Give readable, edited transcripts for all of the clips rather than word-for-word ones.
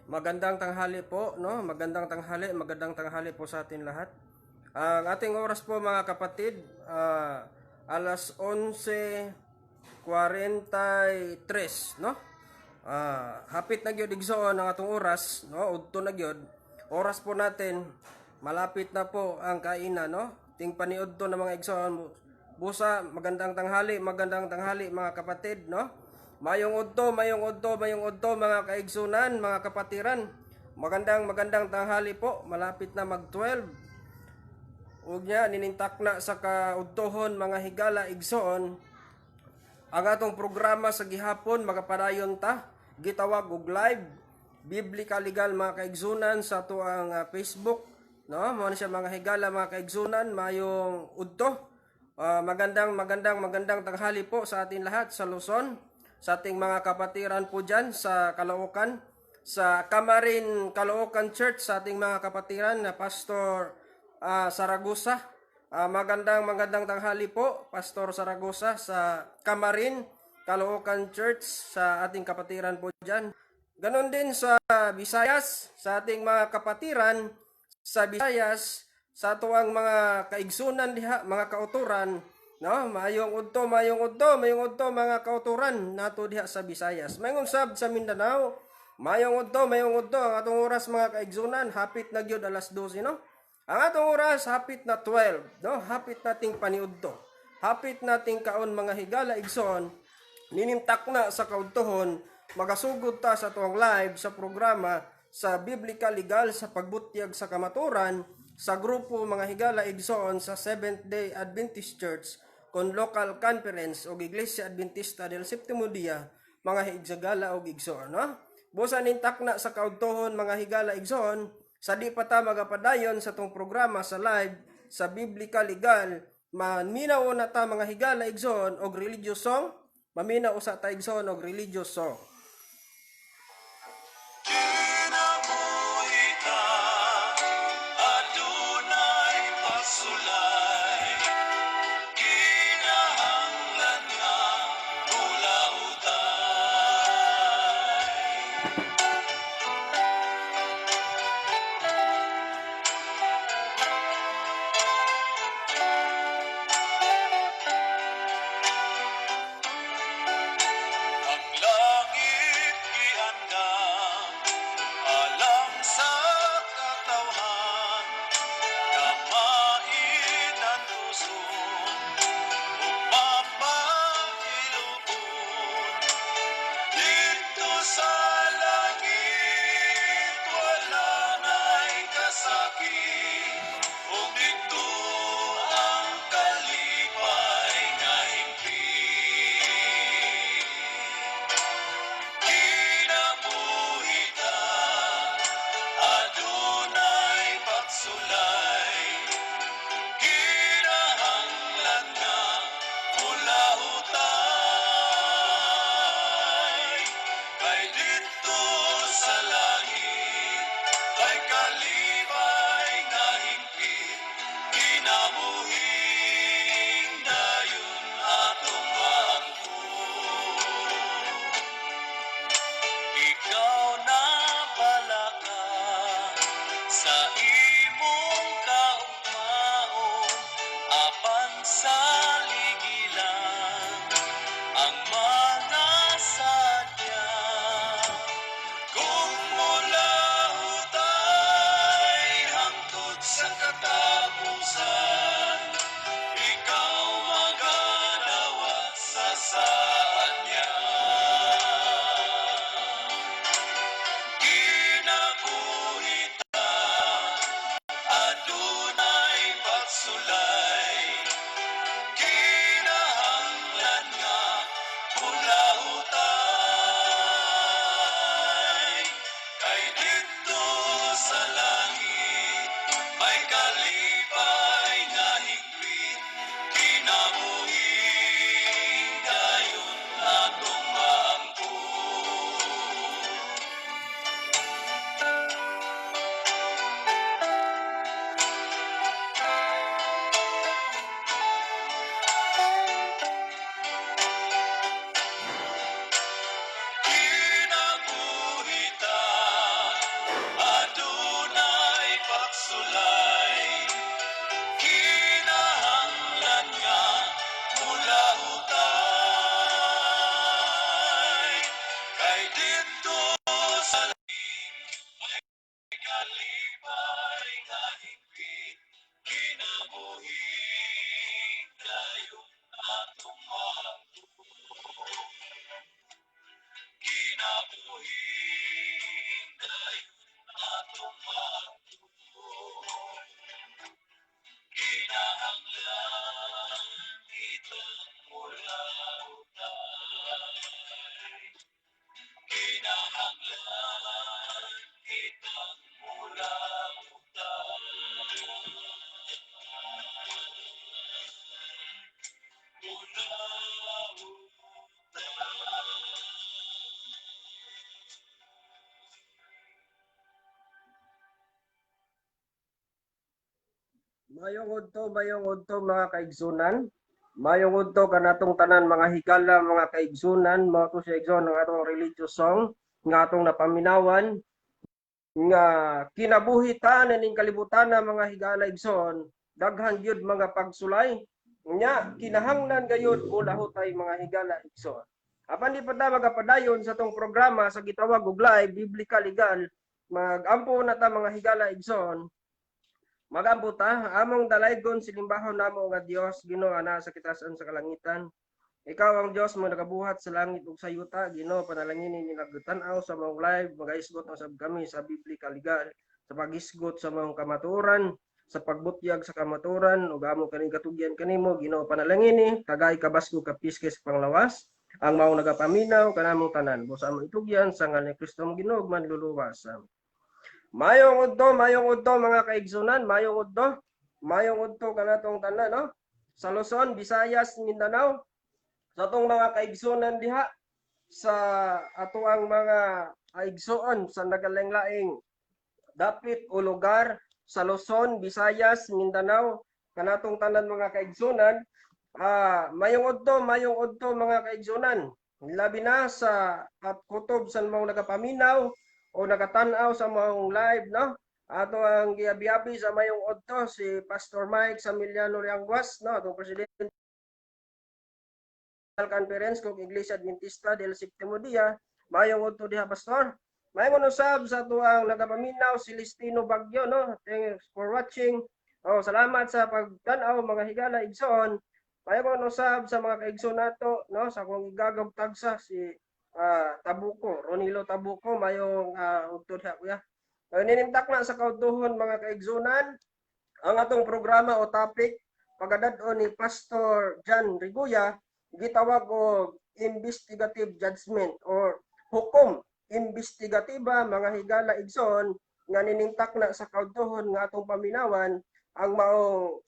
Magandang tanghali po, no? Magandang tanghali po sa atin lahat. Ang ating oras po, mga kapatid, alas 11:43, no? Hapit na gyud, igsoon, ang atong oras, no? Udto na gyud. Oras po natin, malapit na po ang kainan, no? Ting paniudto na, mga igsoon. Busa, magandang tanghali, mga kapatid, no? Mayong udto, mayong udto, mayong udto, mga kaigsunan, mga kapatiran. Magandang magandang tanghali po, malapit na mag 12. Ug nya ninintak na sa kaudtohon, mga higala, igsoon. Ang atong programa sa gihapon magapadayon ta, gitawag og live Biblical Legal, mga kaigsunan, sa atoang Facebook, no? Mao na siya, mga higala, mga kaigsunan, mayong udto. Magandang magandang magandang tanghali po sa atin lahat sa Luzon, sa ating mga kapatiran po dyan sa Caloocan, sa Camarin Caloocan Church, sa ating mga kapatiran na Pastor Saragosa. Magandang magandang tanghali po, Pastor Saragosa, sa Camarin Caloocan Church, sa ating kapatiran po dyan. Ganon din sa Visayas, sa ating mga kapatiran sa Visayas, sa atoang mga kaigsunan diha, mga kauturan, no? Maayong udto, maayong udto, maayong udto, mga kauturan nato diha sa Visayas. Maayong sab sa Mindanao. Maayong udto, maayong udto. Ang atong oras, mga kaigsunan, hapit na gyud alas 12, no? Ang atong oras hapit na 12, no? Hapit nating paniudto. Hapit nating kaon, mga higala, igsoon. Ninimtak na sa kaudtohon, magasugod ta sa tuang live sa programa sa Biblical Legal sa pagbutyag sa kamaturan sa grupo, mga higala, igsoon, sa Seventh Day Adventist Church kon local conference o Iglesia Adventista del Septimo Dia, mga higala og igsoon, no? Busa nintak na sa kaudtohon, mga higala, igsoon, sa di pa ta magapadayon sa tong programa sa live sa Biblical Legal, maminaw na ta, mga higala, igsoon, og religious song. Maminaw usa ta, igsoon, og religious song. Kinabuhi ta, adunay pagsulay, kinahanglan nga mulahutay. Ang langit giandam alang sa katawhan, kamain ang tuson ug mapahilubon. Didto sa langit wala na'y kasakit, ug didto ang kalipay nga hingpit. Kinabuhi ta, adunay pagsulay, kinahanglan nga mulahutay. Kay didto sa langit kay kalipay nga hingpit, kinabuhing dayon atong maangkon. Ikaw na balaka sa imong kaugmaon, apan sa ligilan ang mga sadya. Kung mulahutay hangtod sa katapusan, ikaw magadawat sa saad niya. Kinabuhi ta, adunay pagsulay, kinahanglan nga mulahutay. Kay didto sa langit may kalipay. Mayong udto, mayong udto, mga kaigsunan. Mayong udto kanatong tanan, mga higala, mga kaigsunan, mga to siya, igsoon, ang atong religious song nga atong napaminawan nga kinabuhi ta ning kalibutan na, mga higala, igsoon, daghan gyud mga pagsulay nya kinahanglan gayud mulahutay, mga higala, igsoon. Apan di pa ta magapadayon sa atong programa sa gitawag og live Biblical Legal, magampo na ta, mga higala, igsoon. Magampo ta. Among dalaygon, silimbahon namo nga Dios, Ginoo ana sa kitasan sa kalangitan. Ikaw ang Dios mo nagabuhat sa langit ug sa yuta, Ginoo, panalangini ni nagtan-aw sa maong live, magaisgot na sab kami sa Biblical Legal, sa paghisgot sa maong kamatuoran, sa pagbutyag sa kamatuoran ug amo kaning katugyan kanimo, Ginoo. Panalangini tagay kabaskog kapiskes panglawas ang maong nagapaminaw kanamong tanan. Busa among itugyan sa ngalan ni Kristo among Ginoo ug manluluwas. Mayong udto, mayong udto, mga kaigsunan, mayong udto. Mayong udto kanatong tanan, no? Sa Luzon, Visayas, Mindanao, sa atong mga kaigsunan diha sa atoang mga kaigsuon sa nagalaing-laing dapit o lugar sa Luzon, Visayas, Mindanao, kanatong tanan, mga kaigsunan, mayong udto, mga kaigsunan. Labi na sa at kutob sa mga nagapaminaw o nakatanaw sa maong live, no? Ato ang giabi-abi sa mayong udto si Pastor Mike Samiliano Rianguas, no, atong presidente Conference kog Iglesia Adventista del Septimo Dia. Mayong udto diha, Pastor. Mayong usab sa ato ang nagapaminaw, Celestino Bagyo, no. Thanks for watching. Oh, salamat sa pagtan-aw, mga higala, igsoon. Mayong usab sa mga kaigsoon nato, no, sa akong igagawg tagsa si Tabuco, Ronilo Tabuco, mayong udto diha, kuya. Ninimtak na sa kautuhon, mga kaigsunan, ang atong programa o topic pagadad-on ni Pastor John Riguya gitawag og investigative judgment or hukom imbestigatiba, mga higala, igsoon, nga ninintak na sa kautuhon nga atong paminawan ang maong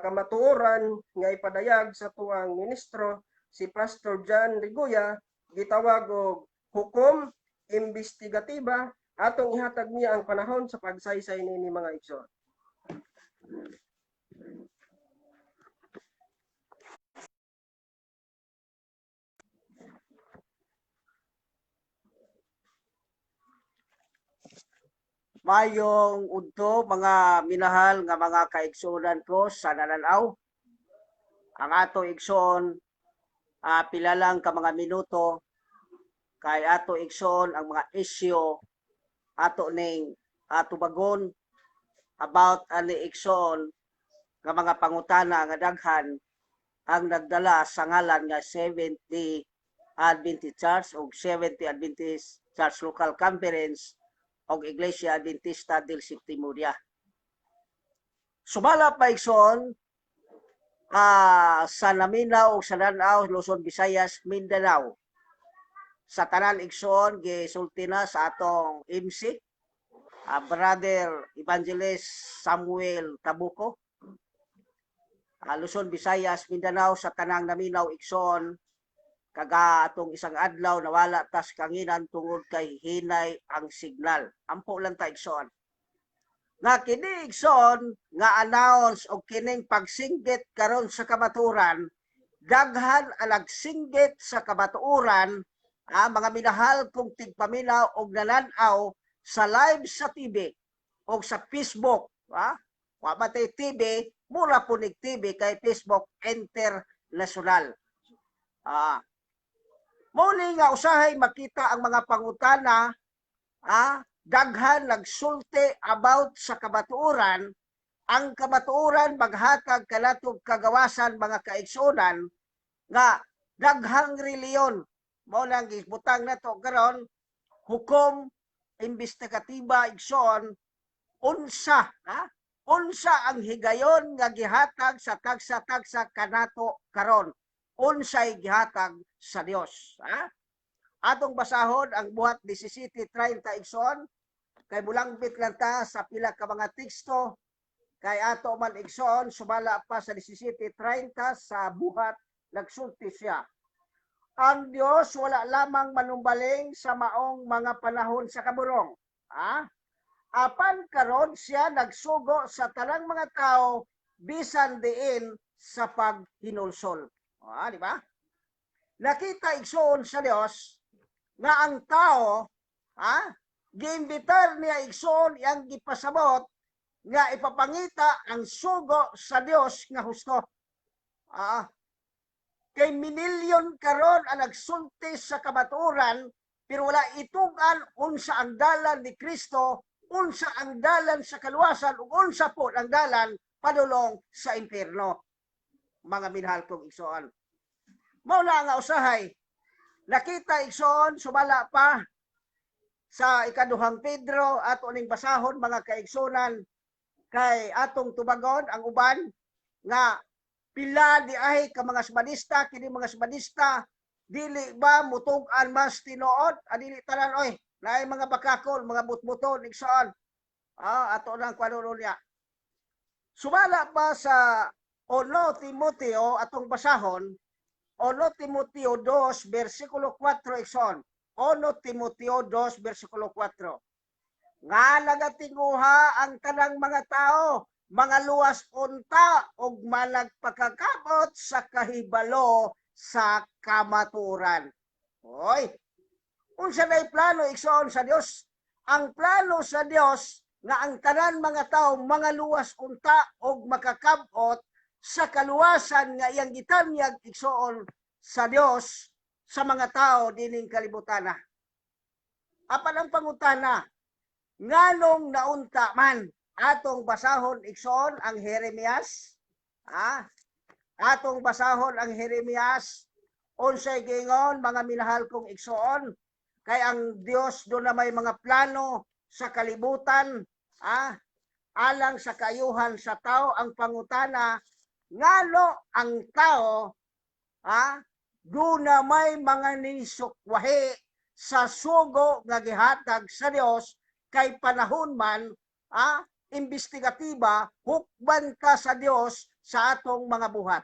kamatuoran nga ipadayag sa tuang ministro si Pastor John Riguya gitawag og hukom imbestigatiba. Atong ihatag niya ang panahon sa pagsaysay niini, mga igsoon. Mayong udto, mga minahal nga mga kaigsuonan ko sa nananaw. Ang ato, igsoon, pila lang ka mga minuto kay ato, igsoon, ang mga isyu ato ning tubagon about ani, igsoon, nga mga pangutana nga daghan ang nagdala sa ngalan nga Seventh Day Adventist Church o Seventh Day Adventist Church Local Conference o Iglesia Adventista del Septimo Dia. Sumala pa, igsoon, sa naminaw o sa Danao, Luzon, Visayas, Mindanao. Sa tanan, igsoon, gisulti na sa atong MC, Brother Evangelist Samuel Tabuco. Luzon, Visayas, Mindanao, sa tanang naminaw, igsoon, kaga atong isang adlaw nawala tas kanginan tungod kay hinay ang signal. Ampo lang ta, igsoon. Nga kini, igsoon, nga announce og kining pagsinggit karon sa kamatuoran, daghan ang nagsinggit sa kamatuoran, mga minahal kong tigpaminaw og nanan-aw sa live sa TV o sa Facebook, wa ba tay TV, mura po nig TV kay Facebook international. Mao ni nga usahay makita ang mga pangutana, daghan nagsulti about sa kamatuoran. Ang kamatuoran maghatag kanatong kagawasan, mga kaigsuonan, nga daghang reliyon. Mao nang gibutang nato karon hukom imbestigatiba, igsoon, unsa ha unsa ang higayon nga gihatag sa tagsa-tagsa kanato karon, unsay gihatag sa Dios, ha? Atong basahon ang Buhat 17:30, igsoon, kay mulangbit lang ta sa pila ka mga teksto kay ato man, igsoon, sumala pa sa 17:30 sa Buhat, nagsulti siya: "Ang Dios wala lamang manumbaling sa maong mga panahon sa kaburong, ha? Apan karon siya nagsugo sa tanang mga tao." bisan diin sa paghinulsol. Ah, di ba? Nakita, igsoon, sa Dios nga ang tao, giimbitar niya, igsoon, iyang gipasabot nga ipapangita ang sugo sa Dios nga husto. Kay minilyon karon ang nagsulti sa kamatuoran pero wala itug-an unsa ang dalan ni Kristo, unsa ang dalan sa kaluwasan ug unsa po ang dalan padulong sa impierno. Mga minahal kong igsoon. Mao na nga usahay nakita, igsoon, sumala pa sa Ikaduhang Pedro, ato ning basahon, mga kaigsunan, kay atong tubagon ang uban nga pila di ay ka mga Sbadista. Kini mga Sbadista, dili ba mutug-an mas tinuod? Ah, dili tanan oy, naay mga bakakol, mga butbuton, igsoon. Ato nang kwanon niya. Sumala pa sa Uno Timoteo, atong basahon Uno Timoteo 2 versikulo 4, igsoon. Uno Timoteo 2 versikulo 4 nga nagatinguha ang tanang mga tao mga luwas unta og managpakakabot sa kahibalo sa kamatuoran. Hoy, unsa nay plano, igsoon, sa Dios? Ang plano sa Dios nga ang tanan mga tao mga luwas unta og makakabot sa kaluwasan nga iyang gitanyag, igsoon, sa Dios sa mga tao dining kalibutan. Apan ang pangutana, nganong naunta man? Atong basahon, igsoon, ang Jeremias. Atong basahon ang Jeremias. Unsay giingon, mga minahal kong igsoon? Kay ang Dios do na may mga plano sa kalibutan, alang sa kayuhan sa tao. Ang pangutana, ngano ang tao do na may mga nisukwahi sa sugo nga gihatag sa Dios, kay panahon man imbestigatiba, hukban ka sa Dios sa atong mga buhat?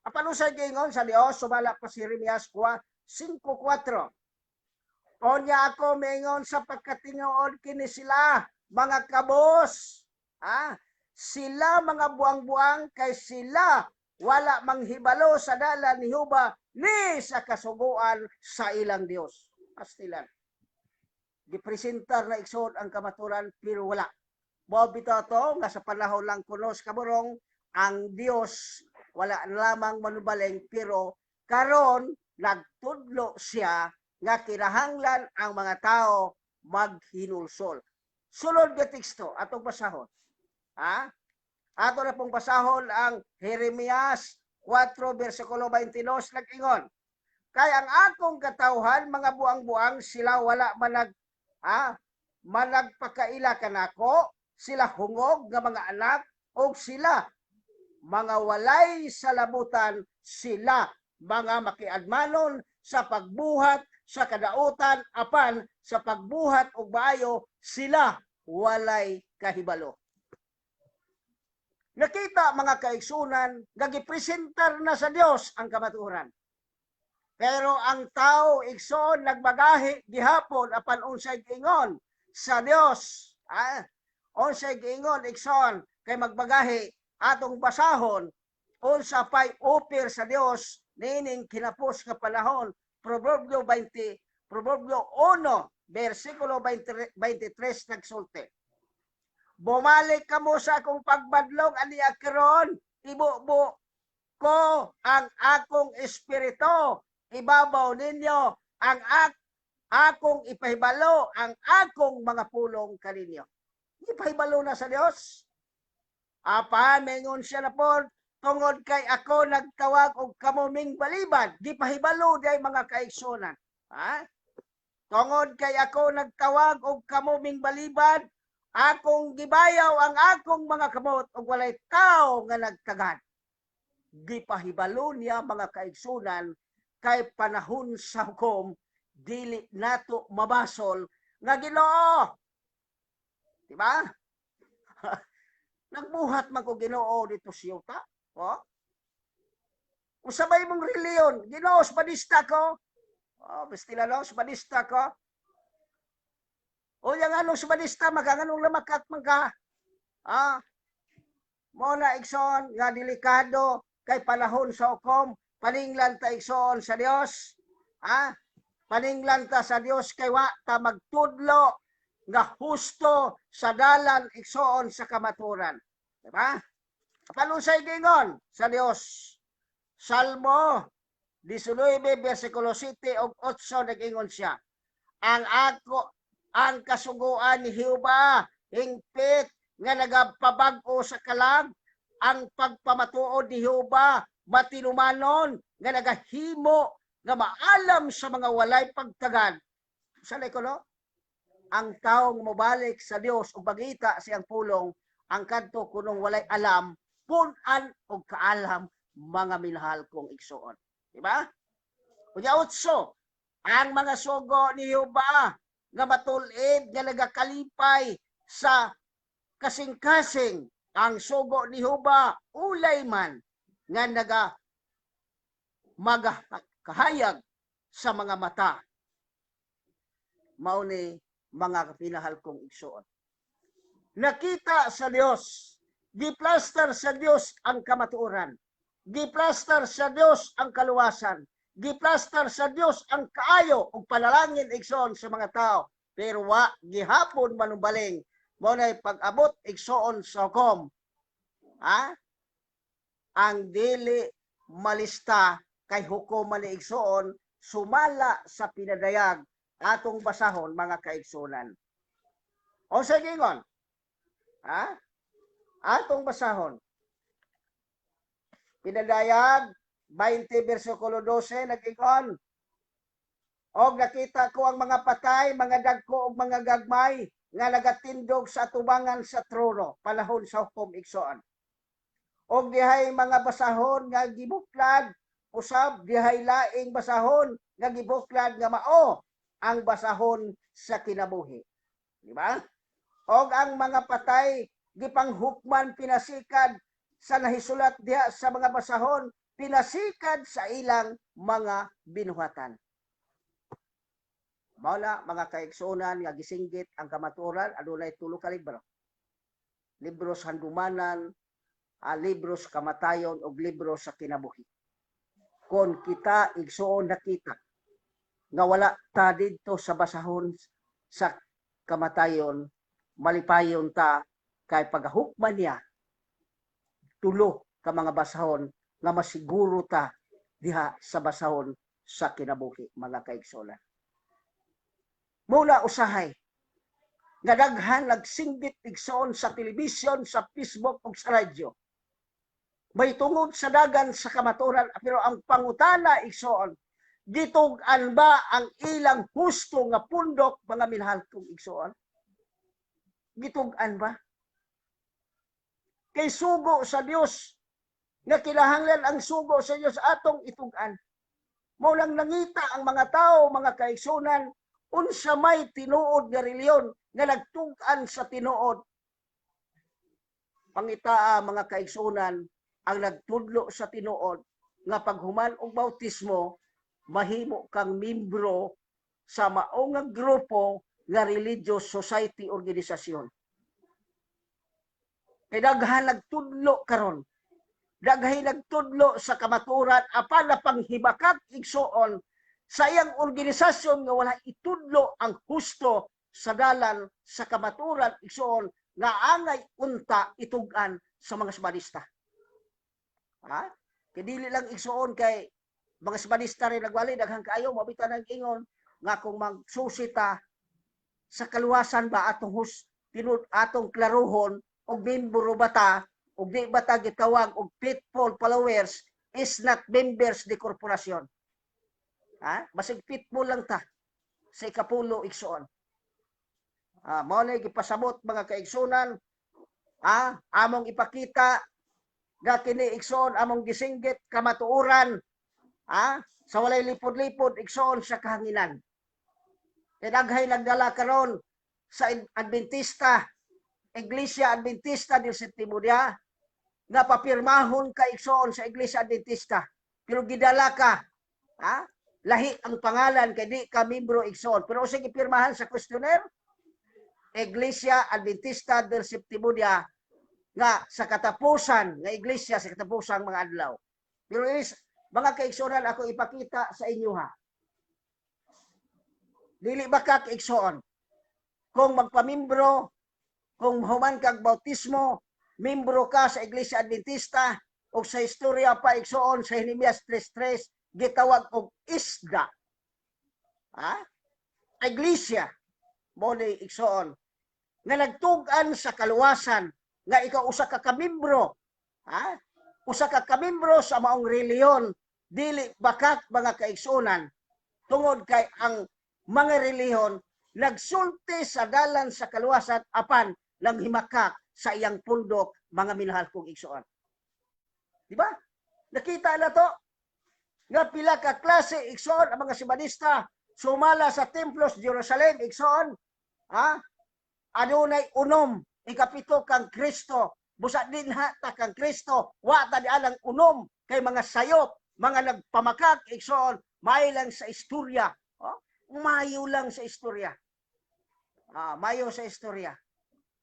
Apan unsay giingon sa Dios sumala pa si Jeremias 5:4? Onya ako maingon sa pagkatingood kini sila mga kabos. Sila mga buang-buang kay sila wala manghibalo sa dalan ni Jehova ni sa kasuguan sa ilang Dios. Pastilan. Gipresentar na, igsoon, ang kamaturan pero wala. Mao bitaw to nga sa panahon lang kunos kaburong ang Dios wala lamang manubaling, pero karon nagtudlo siya nga kinahanglan ang mga tao maghinulsol. Sulod nga teksto atong basahon. Ha? Ato na pong basahon ang Jeremias 4 versikulo 22, nag-ingon. Kay ang akong katawhan mga buang-buang, sila wala managpakaila kanako, sila hungog nga mga anak og sila mga walay salabutan, sila mga makiadmanon sa pagbuhat sa kadautan, apan sa pagbuhat og maayo sila walay kahibalo. Nakita, mga kaigsunan, nga gipresentar na sa Dios ang kamatuoran. Pero ang tao, igsoon, nagbagahi gihapon. Apan unsay giingon sa Dios? Unsay giingon, igsoon, kay magbagahi? Atong basahon unsa pay offer sa Dios niining kinapos nga panahon. Proverbio 20, Proverbio 1 versikulo 20, 23 nagsulti. Bumalik kamo sa akong pagbadlong ania karon, ibubo ko ang akong espiritu ibabaw ninyo, ang akong ipahibalo ang akong mga pulong kaninyo. Ipahibalo na sa Dios. Apan maingon siya na po, tungod kay ako nagtawag og kamo ming balibad, gipahibalo day, mga kaigsunan. Ha? Tungod kay ako nagtawag og kamo ming balibad, akong gibayaw ang akong mga kamot ug walay tao nga nagtagad. Gipahibalo niya, mga kaigsunan, kay panahon sa hukom, dili nato mabasol nga Ginoo. Di ba? Nagbuhat man ko, Ginoo, dito sa yuta. Oh? Unsa may mong reliyon? Ginoo, Sbadista ko. Oh, bastila no, Sbadista ko. O yang anong Sbadista, makanganong lamakak man ka. Mao na, igsoon, nga delikado kay panahon sa hukom, paninglan ta, igsoon, sa Dios. Ha? Paninglan ta sa Dios kay wa ta magtudlo nga husto sa dalan, igsoon, sa kamaturan. Diba? Panunsay gingon sa Dios? Salmo 19 versikulo 7 ug 8, nag-ingon siya. Ang ako ang kasuguan ni Jehova hingpit nga nagapabag-o sa kalag, ang pagpamatuod ni Jehova matinumanon nga nagahimo nga maalam sa mga walay pagtagad. Sa ko, no? Ang taong mobalik sa Dios ug bagita siyang pulong, ang kadto kunong walay alam, pun-an og kaalam, mga minahal kong igsuon. Di ba? Unya utso, ang mga sugo ni Jehova nga matul-id nga nagakalipay sa kasing-kasing, ang sugo ni Jehova ulay man nga naga magkahayag sa mga mata. Mao ni, mga minahal kong igsuon. Nakita sa Dios, giplaster sa Dios ang kamatuoran. Giplaster sa Dios ang kaluwasan. Giplaster sa Dios ang kaayo ug panalangin, igsoon, sa mga tao. Pero wa gihapon manumbaling. Mao nay pag-abot, igsoon, sa hukom. Ha? Ang dili malista kay hukom man ni, igsoon, sumala sa Pinadayag, atong basahon, mga kaigsunan. O sa gingon? Ha? Atong basahon. Pinadayag 20 versikulo 12, nag-ingon. Og nakita ko ang mga patay, mga dagko ug mga gagmay nga nagatindog sa atubangan sa trono, panahon sa hukom, igsoon. Og dihay mga basahon nga gibuklad, usab dihay laing basahon nga gibuklad nga mao ang basahon sa kinabuhi. Di ba? Og ang mga patay gipanghukman pinasikad sa nahisulat diha sa mga basahon, pinasikad sa ilang mga binuhatan. Mao na, mga kaigsuonan, nga gisinggit ang kamatuoran, adunay tulo ka libro. Libro sa handumanan, libro sa kamatayon ug libro sa kinabuhi. Kon kita, igsuon, nakita nga wala ta didto sa basahon sa kamatayon, malipayon ta kay pagahukman niya tulo ka mga basahon nga masiguro ta diha sa basahon sa kinabuhi, mga kaigsuonan. Muna usahay nga daghan nagsinggit, igsoon, sa telebisyon, sa Facebook ug sa radyo. May tungod sa dagan sa kamatuoran, pero ang pangutana, igsoon, gitug-an ba ang ilang husto nga pundok, mga minahal kong igsoon? Gitug-an ba? Kay sugo sa Dios nga kinahanglan ang sugo sa Dios atong itug-an. Mao lang nangita ang mga tao, mga kaigsunan, unsa may tinuod nga relihiyon nga nagtug-an sa tinuod. Pangitaa, mga kaigsunan, ang nagtudlo sa tinuod nga paghuman og bautismo mahimo kang membro sa mao nga grupo nga religious society organisasyon. Kay daghan nagtudlo karon. Daghan nagtudlo sa kamaturan apan napanghibakak, igsuon, sa iyang organisasyon nga wala itudlo ang husto sa dalan sa kamaturan, igsuon, nga angay unta itug-an sa mga Sabadista. Ha? Kay dili lang, igsuon, kay mga Sabadista rin nagwali daghan kaayo mao bitaw nang ingon nga kung magsusi ta sa kaluwasan ba, atong hus tinud atong klaruhon og membro ba ta og di ba ta gitawag og faithful followers is not members di korporasyon. Ha? Basig faithful lang ta sa ikapulo, igsuon. Ah, mao na gipasabot, mga kaigsunan, ah, among ipakita nga kini, igsuon, among gisinggit kamatuoran, ah, sa walay lipod-lipod, igsuon, sa kahanginan. Kay daghay nagdala karon sa Adventista, Iglesia Adventista del Septimo Dia, nga papirmahon ka, igsuon, sa Iglesia Adventista. Pero gidala ka, ha? Lahi ang pangalan kay di ka membro, igsoon. Pero usay gipirmahan sa questionnaire, Iglesia Adventista del Septimo Dia. Nga sa katapusan nga iglesia sa katapusang mga adlaw. Pero is mga kaigsuonan, ako ipakita sa inyo ha. Dili ba ka kaigsoon? Kung magpamimbro, kung human kag bautismo, membro ka sa Iglesia Adventista o sa istorya pa, igsoon, sa Jeremias 3:3 gitawag og isda. Ha? Iglesia mo ni, igsoon, nga nagtug-an sa kaluwasan nga ikaw usa ka kamimbro, ha, usa ka kamimbro sa maong relihiyon, dili bakak, mga kaigsuonan, tungod kay ang mga relihiyon nagsulti sa dalan sa kaluwasan apan langhimakak sa iyang pundok, mga minahal kong igsoon. Di ba? Nakita na to nga pila ka klase, igsoon, ang mga Sabadista sumala sa templo sa Jerusalem, igsoon, ha, adunay unom, ikapito kang Kristo. Busa dinha ta kang Kristo, wa ta di alang unom kay mga sayop, mga nagpamakak, igsoon, maayo lang sa istorya. Oh, mayo lang sa istorya. Ah, mayo sa istorya.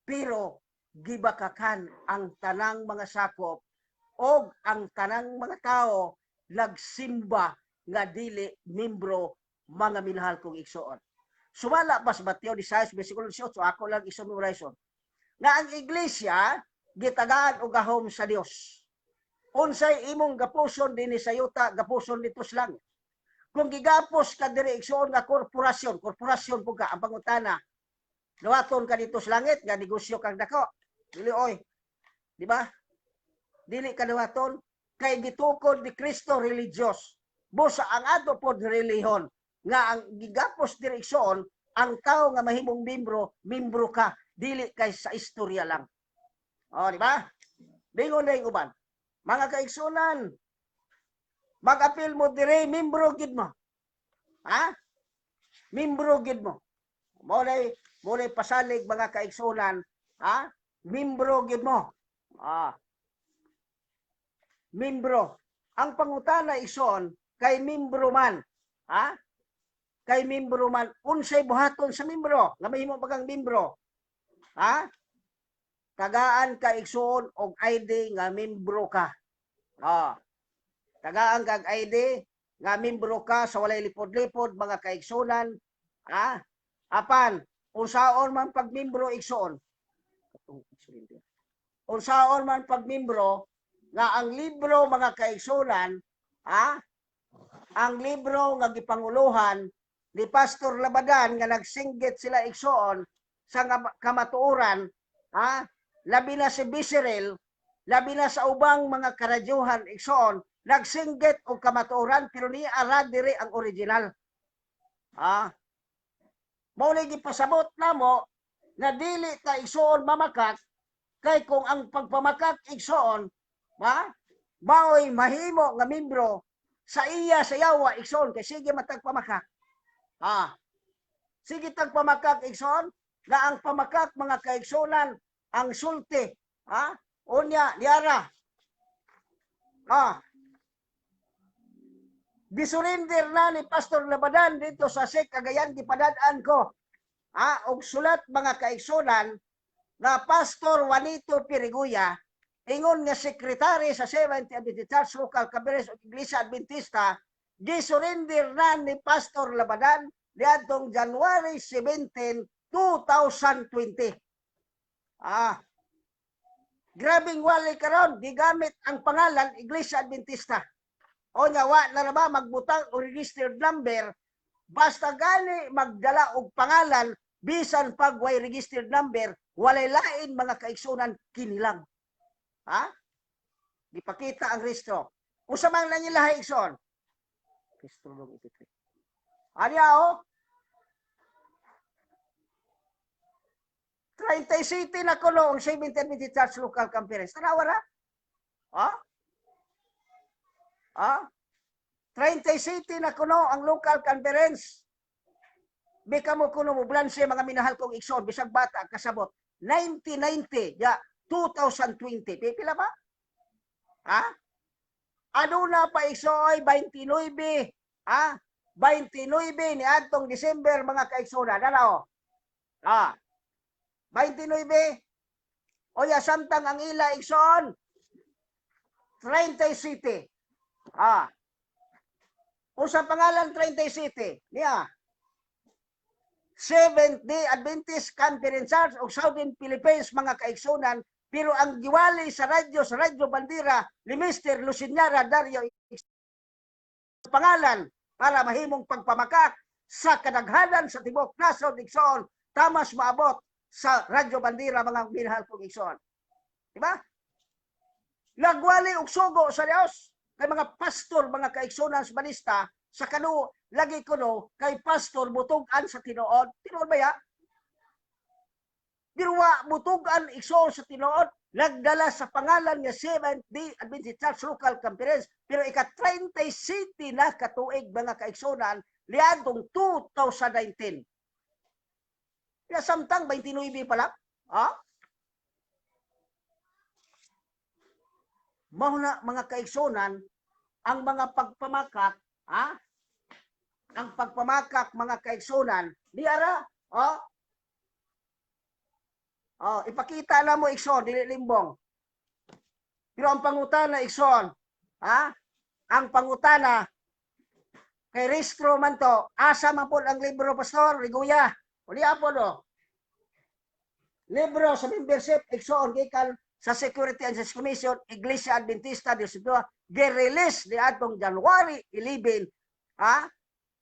Pero gibakakan ang tanang mga sakop og ang tanang mga tao nagsimba nga dili membro, mga minahal kong igsoon. Sumala pa sa Mateo 16 versikulo 18, ako lang isumemorizon. Nga ang iglesia gitagaan og gahom sa Dios. Unsay imong gapuson dinhi sa yuta, gapuson dito sa langit. Kung gigapos ka diri, igsoon, nga korporasyon, korporasyon po ka, ang pangutana, dawaton ka dito sa langit nga negosyo kang dako? Dili oy. Di ba? Dili ka dawaton kay gitukod ni Kristo religious. Busa ang ato pod relihiyon nga ang gigapos diri, igsoon, ang tao nga mahimong membro, membro ka dili kay sa istorya lang. O, di ba? Bingon na yung uban. Mga kaigsunan, mag-apil mo dire, membro gid mo. Ha? Membro gid mo. Mo pasalig, mga kaigsunan, ha? Membro gid mo. Ah. Membro. Ang pangutana, igsoon, kay membro man, ha? Kay membro man, unsay buhaton sa membro nga mahimo pa kang membro? Ha? Tagaan ka, igsoon, og ID nga membro ka. Ah. Tagaan kag ID nga membro ka sa walay lipod-lipod, mga kaigsunan. Ha? Apan, unsaon man pagmembro, igsoon? Unsaon man pagmembro nga ang libro, mga kaigsunan, ha? Ang libro nga gipanguluhan ni Pastor Labadan nga nagsinggit sila, igsoon, sa kamatuoran, ha? Labi na si Biseril, labi na sa ubang mga karadyuhan, igsoon, nagsinggit og kamatuoran pero ni ara diri ang original. Ha? Mao ni gipasabot namo nga dili ta, igsoon, mamakak kay kung ang pagpamakak, igsoon, ha, maoy mahimo nga membro sa iya sa yawa, igsoon, kay sige matag pamakak. Ha? Sige tag pamakak, igsoon, nga ang pamakak, mga kaigsunan, ang sulti, ha? Unya diara. Ah. Gisurrender na ni Pastor Labadan dito sa SEC Cagayan, gipadad-an ko. Ha, og sulat, mga kaigsunan, nga Pastor Juanito Piriguya ingon nga sekretary sa Seventh Adventist Church Local Conference of Iglesia Adventista, gisurrender na ni Pastor Labadan niadtong January 17, 2020. Ah. Grabing wali karon gigamit ang pangalan Iglesia Adventista. O nya wa na ra ba magbutang o registered number, basta gani magdala og pangalan bisan pag way registered number, walay lain, mga kaigsunan, kini lang. Ha? Gipakita ang rehistro. Usa man lang ilaha, igsoon? Rehistro dong 83. Anya oh? 37 na kuno ang Seventh Adventist Church Local Conference. Tanawa ra? Ha? Ha? 37 na kuno ang local conference. Bika mo kuno mo blanse, mga minahal kong igsoon, bisag bata kasabot. 1990, ya 2020. Pipila ba? Ha? Ano na pa, igsoon, 29, ha? 29 ni adtong December, mga kaigsunan. Ano? Ah. 29. Oya, samtang ang ila, igsoon, 30 City. Ah. Unsa pangalan 30 City? Niya. Seventh Day Adventist Conference Church of Southern Philippines, mga kaigsunan, pero ang giwali sa radyo Bandera ni Mr. Lucignara Dario pangalan para mahimong pagpamakak sa kadaghanan sa tibok nasod, igsoon, tamas maabot sa Radyo Bandera, mga minahal kong igsoon. Di ba? Nagwali og sugo sa Dios kay mga pastor, mga kaigsunan sa balista sa kanu lagi kuno kay pastor mutugan sa tinuod. Tinuod ba ya? Pero wa mutugan, igsoon, sa tinuod. Nagdala sa pangalan nga Seventh Day Adventist Church Local Conference, pero ika 37 na katuig, mga kaigsunan, liadtong 2019. Kaya samtang 29 pa lang, ha? Mao na, mga kaigsunan, ang mga pagpamakak, ha? Ang pagpamakak, mga kaigsunan, di ara, ha? Oh, ipakita na mo, igsoon, dili limbong. Pero ang pangutana, igsoon, ha? Ang pangutana kay rehistro man to, asa man po ang libro, Pastor Riguya? Uli po do. Libro sa membership, igsoon, gikan sa Security and Justice Commission, Iglesia Adventista de Cebu, gi-release ni atong January 11, ha?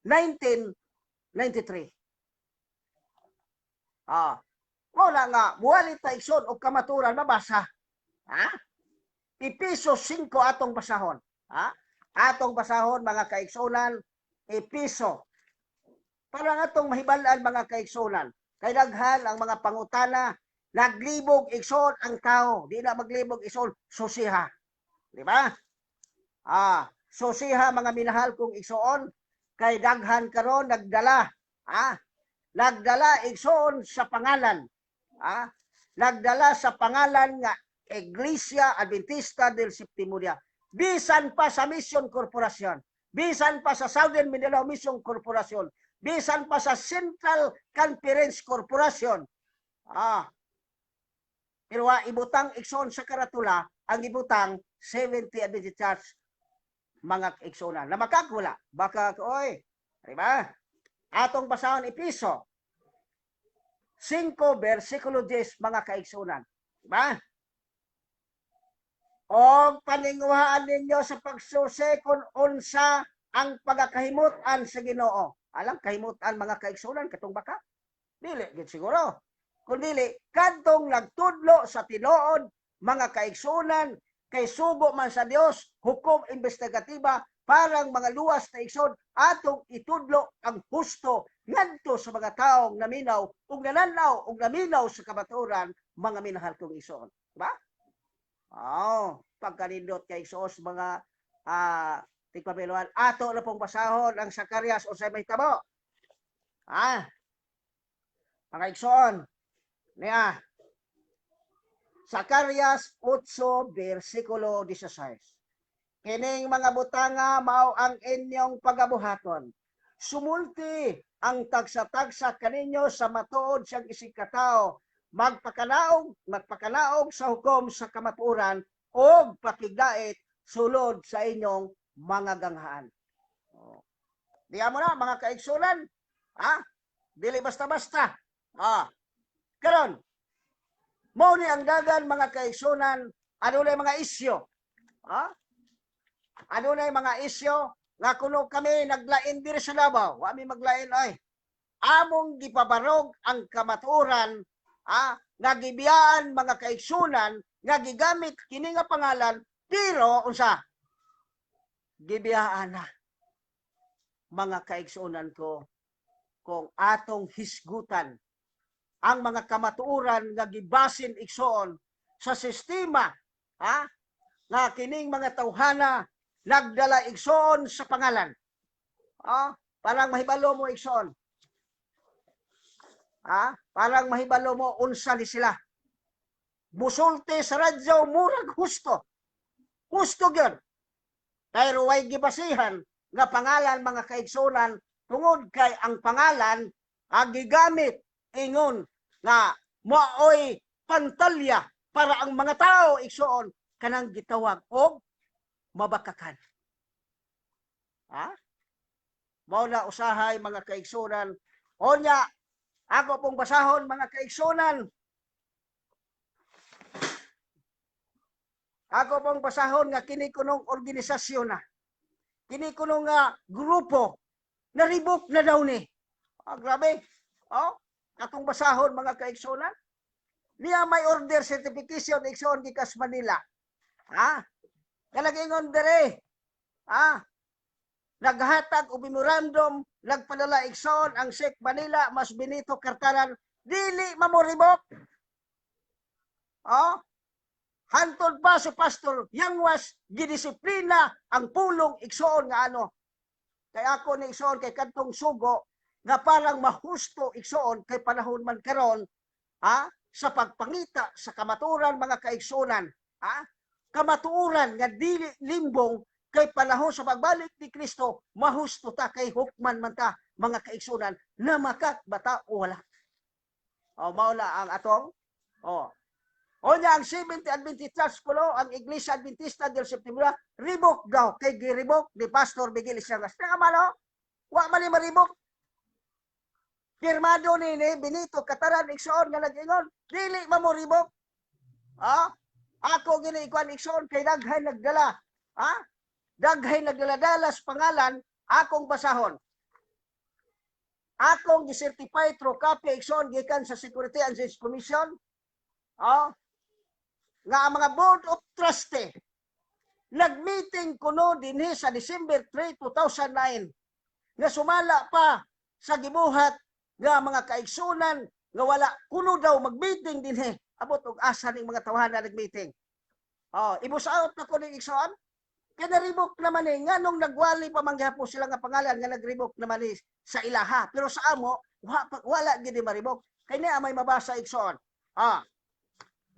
1993. Ah. Wala nga, muwali ta, igsoon, og kamaturan mabasa. Ha? Epeso 5 atong basahon. Ha? Atong basahon, mga kaigsunan, Epeso. Para nga atong mahibal-an, mga kaigsunan. Kay daghan ang mga pangutana, naglibog, igsoon, ang tao. Di na maglibog, igsoon, susiha. Di ba? Ah, susiha, mga minahal kong igsoon, kay daghan karon nagdala. Ah, nagdala, igsoon, sa pangalan. Ah, nagdala sa pangalan nga Iglesia Adventista del Septimo Dia. Bisan pa sa Mission Corporation, bisan pa sa Southern Mindanao Mission Corporation, bisan pa sa Central Conference Corporation. Ah. Pero wa ibutang, igsoon, sa karatula, ang ibutang 70 Adventist Church, mga igsoona. Na makakula, baka oy, di ba? Atong basahon Epeso 5 versikulo 10, mga kaigsunan. Di ba? O paninguhaan ninyo sa pagsusi kung unsa ang pagkakahimutan sa Ginoo. Alam kahimutan, mga kaigsunan, katong baka? Dili gid siguro. Kung dili kadtong nagtudlo sa tinuod, mga kaigsunan, kay sugo man sa Dios, hukom investigativa, parang mga luwas na igsoon, atong itudlo ang husto ngadto sa mga taong naminaw ug nananaw ug naminaw sa kamatuoran, mga minahal kong igsoon. Diba? Oh, pagkanindot kay igsoon mga tigpabiluan. Ato na pong basahon ang Sakarias, unsay mahitabo. Ah. Mga igsoon, niya. Sakarias 8 versikulo 16. Kining mga butanga mao ang inyong pagabuhaton. Sumulti ang tagsa-tagsa kaninyo sa matuod siyang isigkatao. Magpakanaog, magpakanaog sa hukom sa kamatuoran og pakigdait sulod sa inyong mga ganghaan. Oh. Diya mo na, mga kaigsunan. Ha? Dili basta-basta. Ah. Karon, mao ni ang dagan, mga kaigsunan, adunay mga isyo. Ha? Adunay mga isyo nga kuno kami naglain diri sa Davao, wa mi maglain ay. Among gipabarog ang kamatuoran, ah, nga gibiyaan, mga kaigsunan, nga gigamit kini nga pangalan, pero unsa? Gibiyaan na. Mga kaigsunan ko, kung atong hisgutan ang mga kamatuoran nga gibasin, igsoon, sa sistema, ha, nga kining mga tawhana nagdala, igsoon, sa pangalan. Ah, parang mahibalo mo, igsoon. Ah, parang mahibalo mo unsa ni sila. Musulti sa radyo murag husto. Husto gyud. Pero way gibasihan nga pangalan, mga kaigsunan, tungod kay ang pangalan ang gigamit ingon nga maoy pantalya. para ang mga tao, igsoon, kanang gitawag og mabakakan. Ha? Mao na usahay, mga kaigsunan. Onya, ako pong basahon, mga kaigsunan. Ako pong basahon nga kini kunong organisasyon na. Kini kunong nga grupo na revoke na daw ni. Ah, grabe. Oh, atong basahon, mga kaigsunan. Niya may order certification, igsoon, gikas Manila. Ha? Kalagingon dere. Ha? Naghatag og memorandum, nagpadala, igsoon, ang SEC Manila mas Benito Cartaran dili mamoribok. Oh? Hantod pa si Pastor Yangwas gidisiplina ang pulong, igsoon, nga ano. Kay ako ni, igsoon, kay kadtong sugo nga parang mahusto, igsoon, kay panahon man karon, ha, sa pagpangita sa kamaturan, mga kaigsunan, ha, kamatuoran nga dili limbong kay panahon sa pagbalik ni Kristo, mahusto ta kay hukman man ta, mga kaigsunan, na makakbata o wala. O mao na ang atong o. O niya ang 70 Adventist Church kuno, ang Iglesia Adventista del Septiembre, revoke daw kay gi-revoke ni Pastor Miguel Isiangas. Nga wa man ni ma-revoke. Pirmado ni Benito Kataran, igsoon, nga nag-ingon dili man mo revoke. Ah, ako gini ikuan, igsoon, kay daghay nagdala. Ha? Daghay nagdala-dala sa pangalan akong basahon. Akong gi-certify through copy, igsoon, gikan sa Security and Exchange Commission. Ah, nga ang mga board of trustee nag-meeting kuno dinhi sa December 3, 2009 nga sumala pa sa gibuhat nga mga kaigsunan nga wala kuno daw mag-meeting dinhi. Abot og asa ning mga tawhana nag-meeting. Oh, ibus-out na ko ning, igsoon, kay na-revoke naman eh, nganong nagwali pa man gihapon sila nga pangalan nga nag-revoke naman ni sa ilaha, pero sa amo wala gid ma-revoke kay niya may mabasa, igsoon. Ah,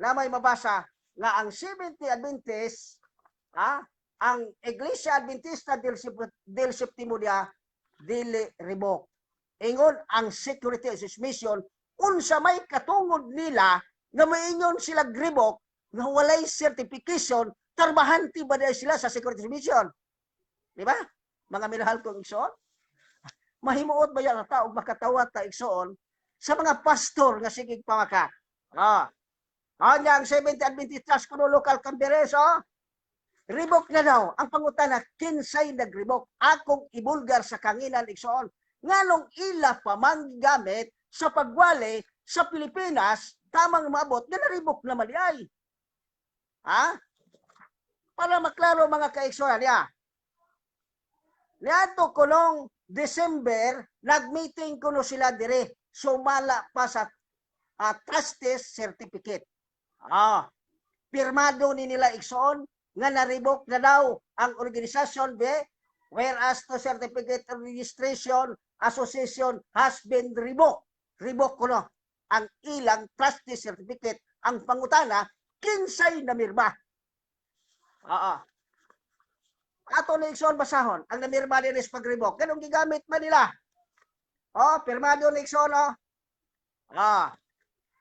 na may mabasa nga ang 70 Adventist, ah, ang Iglesia Adventista del Septimo Dia dili revoke. Ingon ang Security Association, unsa may katungod nila nga maingon sila revoke nga walay certification? Tarbahante ba dahil sila sa Security Commission? Di ba? Mga minahal kong igsoon, mahimuot ba yan ang tao makatawa ta, igsoon, sa mga pastor nga sigig pamaka? Ah. Anya ang 70 Adventist Church kuno local conference, oh. Revoke na daw. Ang pangutana, kinsay nag-revoke? Akong ibulgar sa kanginan, igsoon. Nganong ila pa gamit sa pagwali sa Pilipinas, tamang maabot, nga na-revoke naman ay. Ha? Para maklaro, mga kaigsuonan niya. Niadto ko nung December, nag-meeting kuno sila dire, sumala pa sa trustees certificate. Ah, pirmado ni nila, igsoon, nga na-revoke na daw ang organisasyon be whereas the certificate of registration association has been revoked. Revoke kuno ang ilang trustee certificate. Ang pangutana, kinsay namirma? Oo. Ato ni, igsoon, basahon ang namirma din is pag-revoke. Ganong gigamit man nila. Oh, pirmado ni, igsoon, oh. Ah.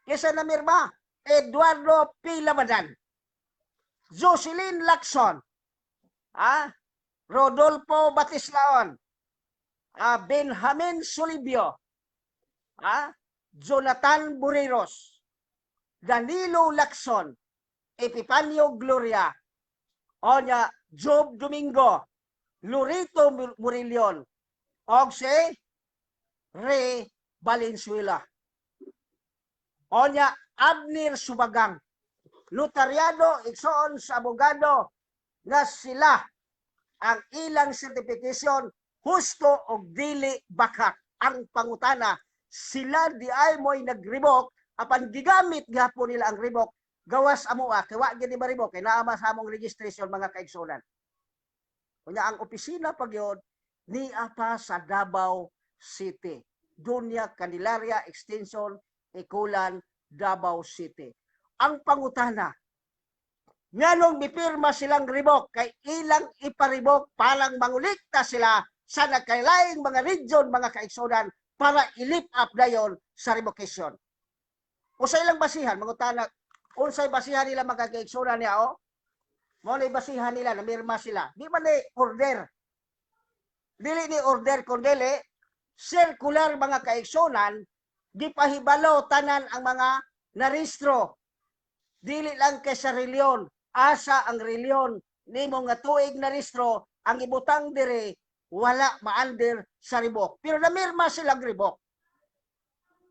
Kinsa namirma? Eduardo P. Lamadan, Jocelyn Lacson, ah, Rodolfo Batislaon, ah, Benjamin Solibio, ah, Jonathan Bureros, Danilo Lacson, Epifanio Gloria, Onya Job Domingo, Lorito Murillon, og si Ray Valenzuela. Onya Abner Subagang. Notaryado, igsoon, sa abogado nga sila ang ilang certification husto og dili bakak. Ang pangutana, sila di ay mo'y nag-revoke apan gigamit gihapon nila ang revoke gawas amoa kay wa gid ni ma-revoke kay naa man sa among registration, mga kaigsunan. Kunya ang opisina pa gyud niya pa sa Davao City. Dunya Candelaria Extension, Ikulan, Davao City. Ang pangutana, nganong mipirma silang revoke kay ilang ipa-revoke parang mangulikta sila sa nagkailaing mga region, mga kaigsunan, para i-lift up dayon sa revocation? O sa ilang basihan, mangutana, Unsay basihan nila, mga kaigsunan niya, oh? Mao na basihan nila, namirma sila. Di man ni order. Dili ni order kun dili circular, mga kaigsunan, gipahibalo tanan ang mga narehistro. Dili lang kay sa reliyon. Asa ang reliyon nimo nga tuig narehistro ang ibutang dire, wala ma-under sa revoke. Pero namirma silang revoke.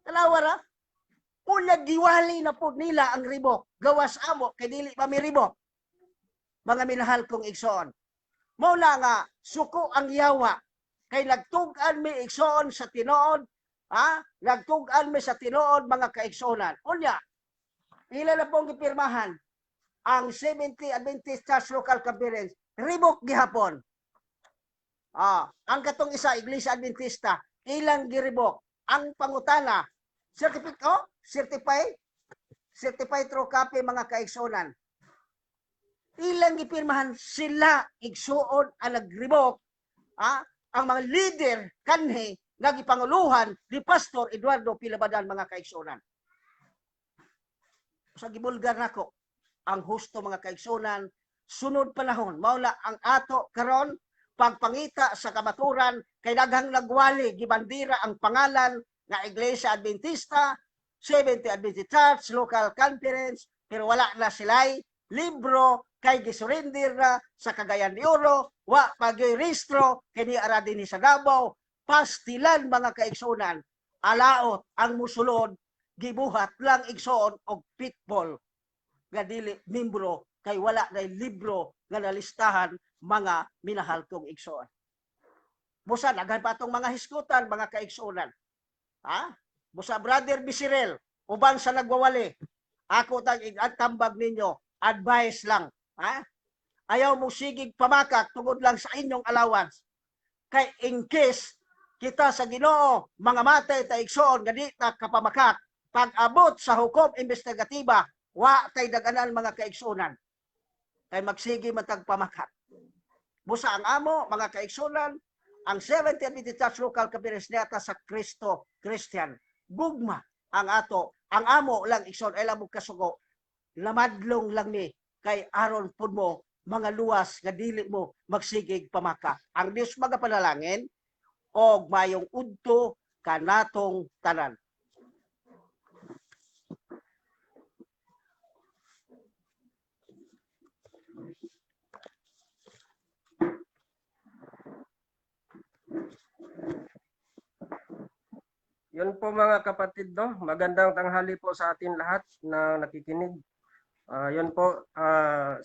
Tanawa ra. Unya giwali na po nila ang revoke. Gawas amo kay dili pa mi revoke. Mga minahal kong igsoon. Mao na nga suko ang yawa kay nagtug-an mi, igsoon, sa tinuod, ha? Nagtug-an mi sa tinuod, mga kaigsuonan. Unya, ila na pong gipirmahan ang 70 Adventist Church Local Conference, revoke gihapon. Ah, ang katong isa, Iglesia Adventista, ilang gi-revoke. Ang pangutana, certificate, oh, certify, certified true copy, mga kaigsuonan. Ilang gipirmahan, sila igsuon ang nag-revoke, ah, ang mga leader kanhi nagipanguluhan ni Pastor Eduardo Pilabadan, mga kaigsuonan. Sa gibulgar nako ang husto, mga kaigsuonan, sunod panahon mao na ang ato karon pagpangita sa kamaturan kay daghang nagwali, gibandira ang pangalan nga Iglesia Adventista, Seventh Adventist Church Local Conference, pero wala na sila'y libro kay gisurrender na sa Cagayan de Oro, wa pag-rehistro kini ara dinhi sa Davao. Pastilan, mga kaigsunan, alaot ang musulod, gibuhat lang, igsoon, og pitbull nga dili membro kay wala na libro nga nalistahan, mga minahal kong igsoon. Busa daghan pa atong mga hisgutan, mga kaigsuonan. Ha? Busa Brother Bisirel uban sa nagwawali, ako tag tambag ninyo, advice lang, ha? Ayaw mo sigig pamakak tungod lang sa inyong allowance. Kay in case kita sa Ginoo mga matay ta, igsoon, nga di ta kapamakak, pag abot sa hukom investigativa, wa tay daganan, mga kaigsuonan. Kay magsige man tag pamakak. Busa ang amo, mga kaigsuonan, ang 70 Adventist Church Local Conference niata sa Kristo Christian. Gugma ang ato. Ang amo lang, igsoon, ay mo kasugo. Lamadlong lang ni kay aron pud mo mga luwas nga dili mo magsigig pamaka. Ang Dios magapanalangin og mayong udto kanatong tanan. Yun po, mga kapatid, no. Magandang tanghali po sa atin lahat na nakikinig. Yun po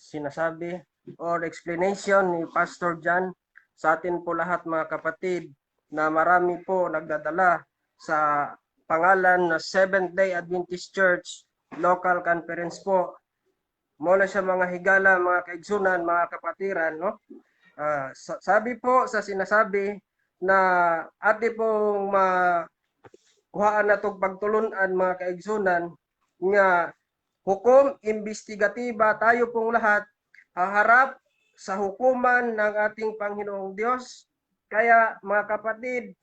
sinasabi or explanation ni Pastor John sa atin po lahat, mga kapatid, na marami po nagdadala sa pangalan na Seventh Day Adventist Church Local Conference po. Mula sa mga higala, mga kaigsunan, mga kapatiran, no? Sabi po sa sinasabi na ate pong ma kuhaan na tong pagtulunan, mga kaigsunan, nga hukom imbestigatiba, tayo pong lahat haharap sa hukuman ng ating Panginoong Diyos. Kaya, mga kapatid,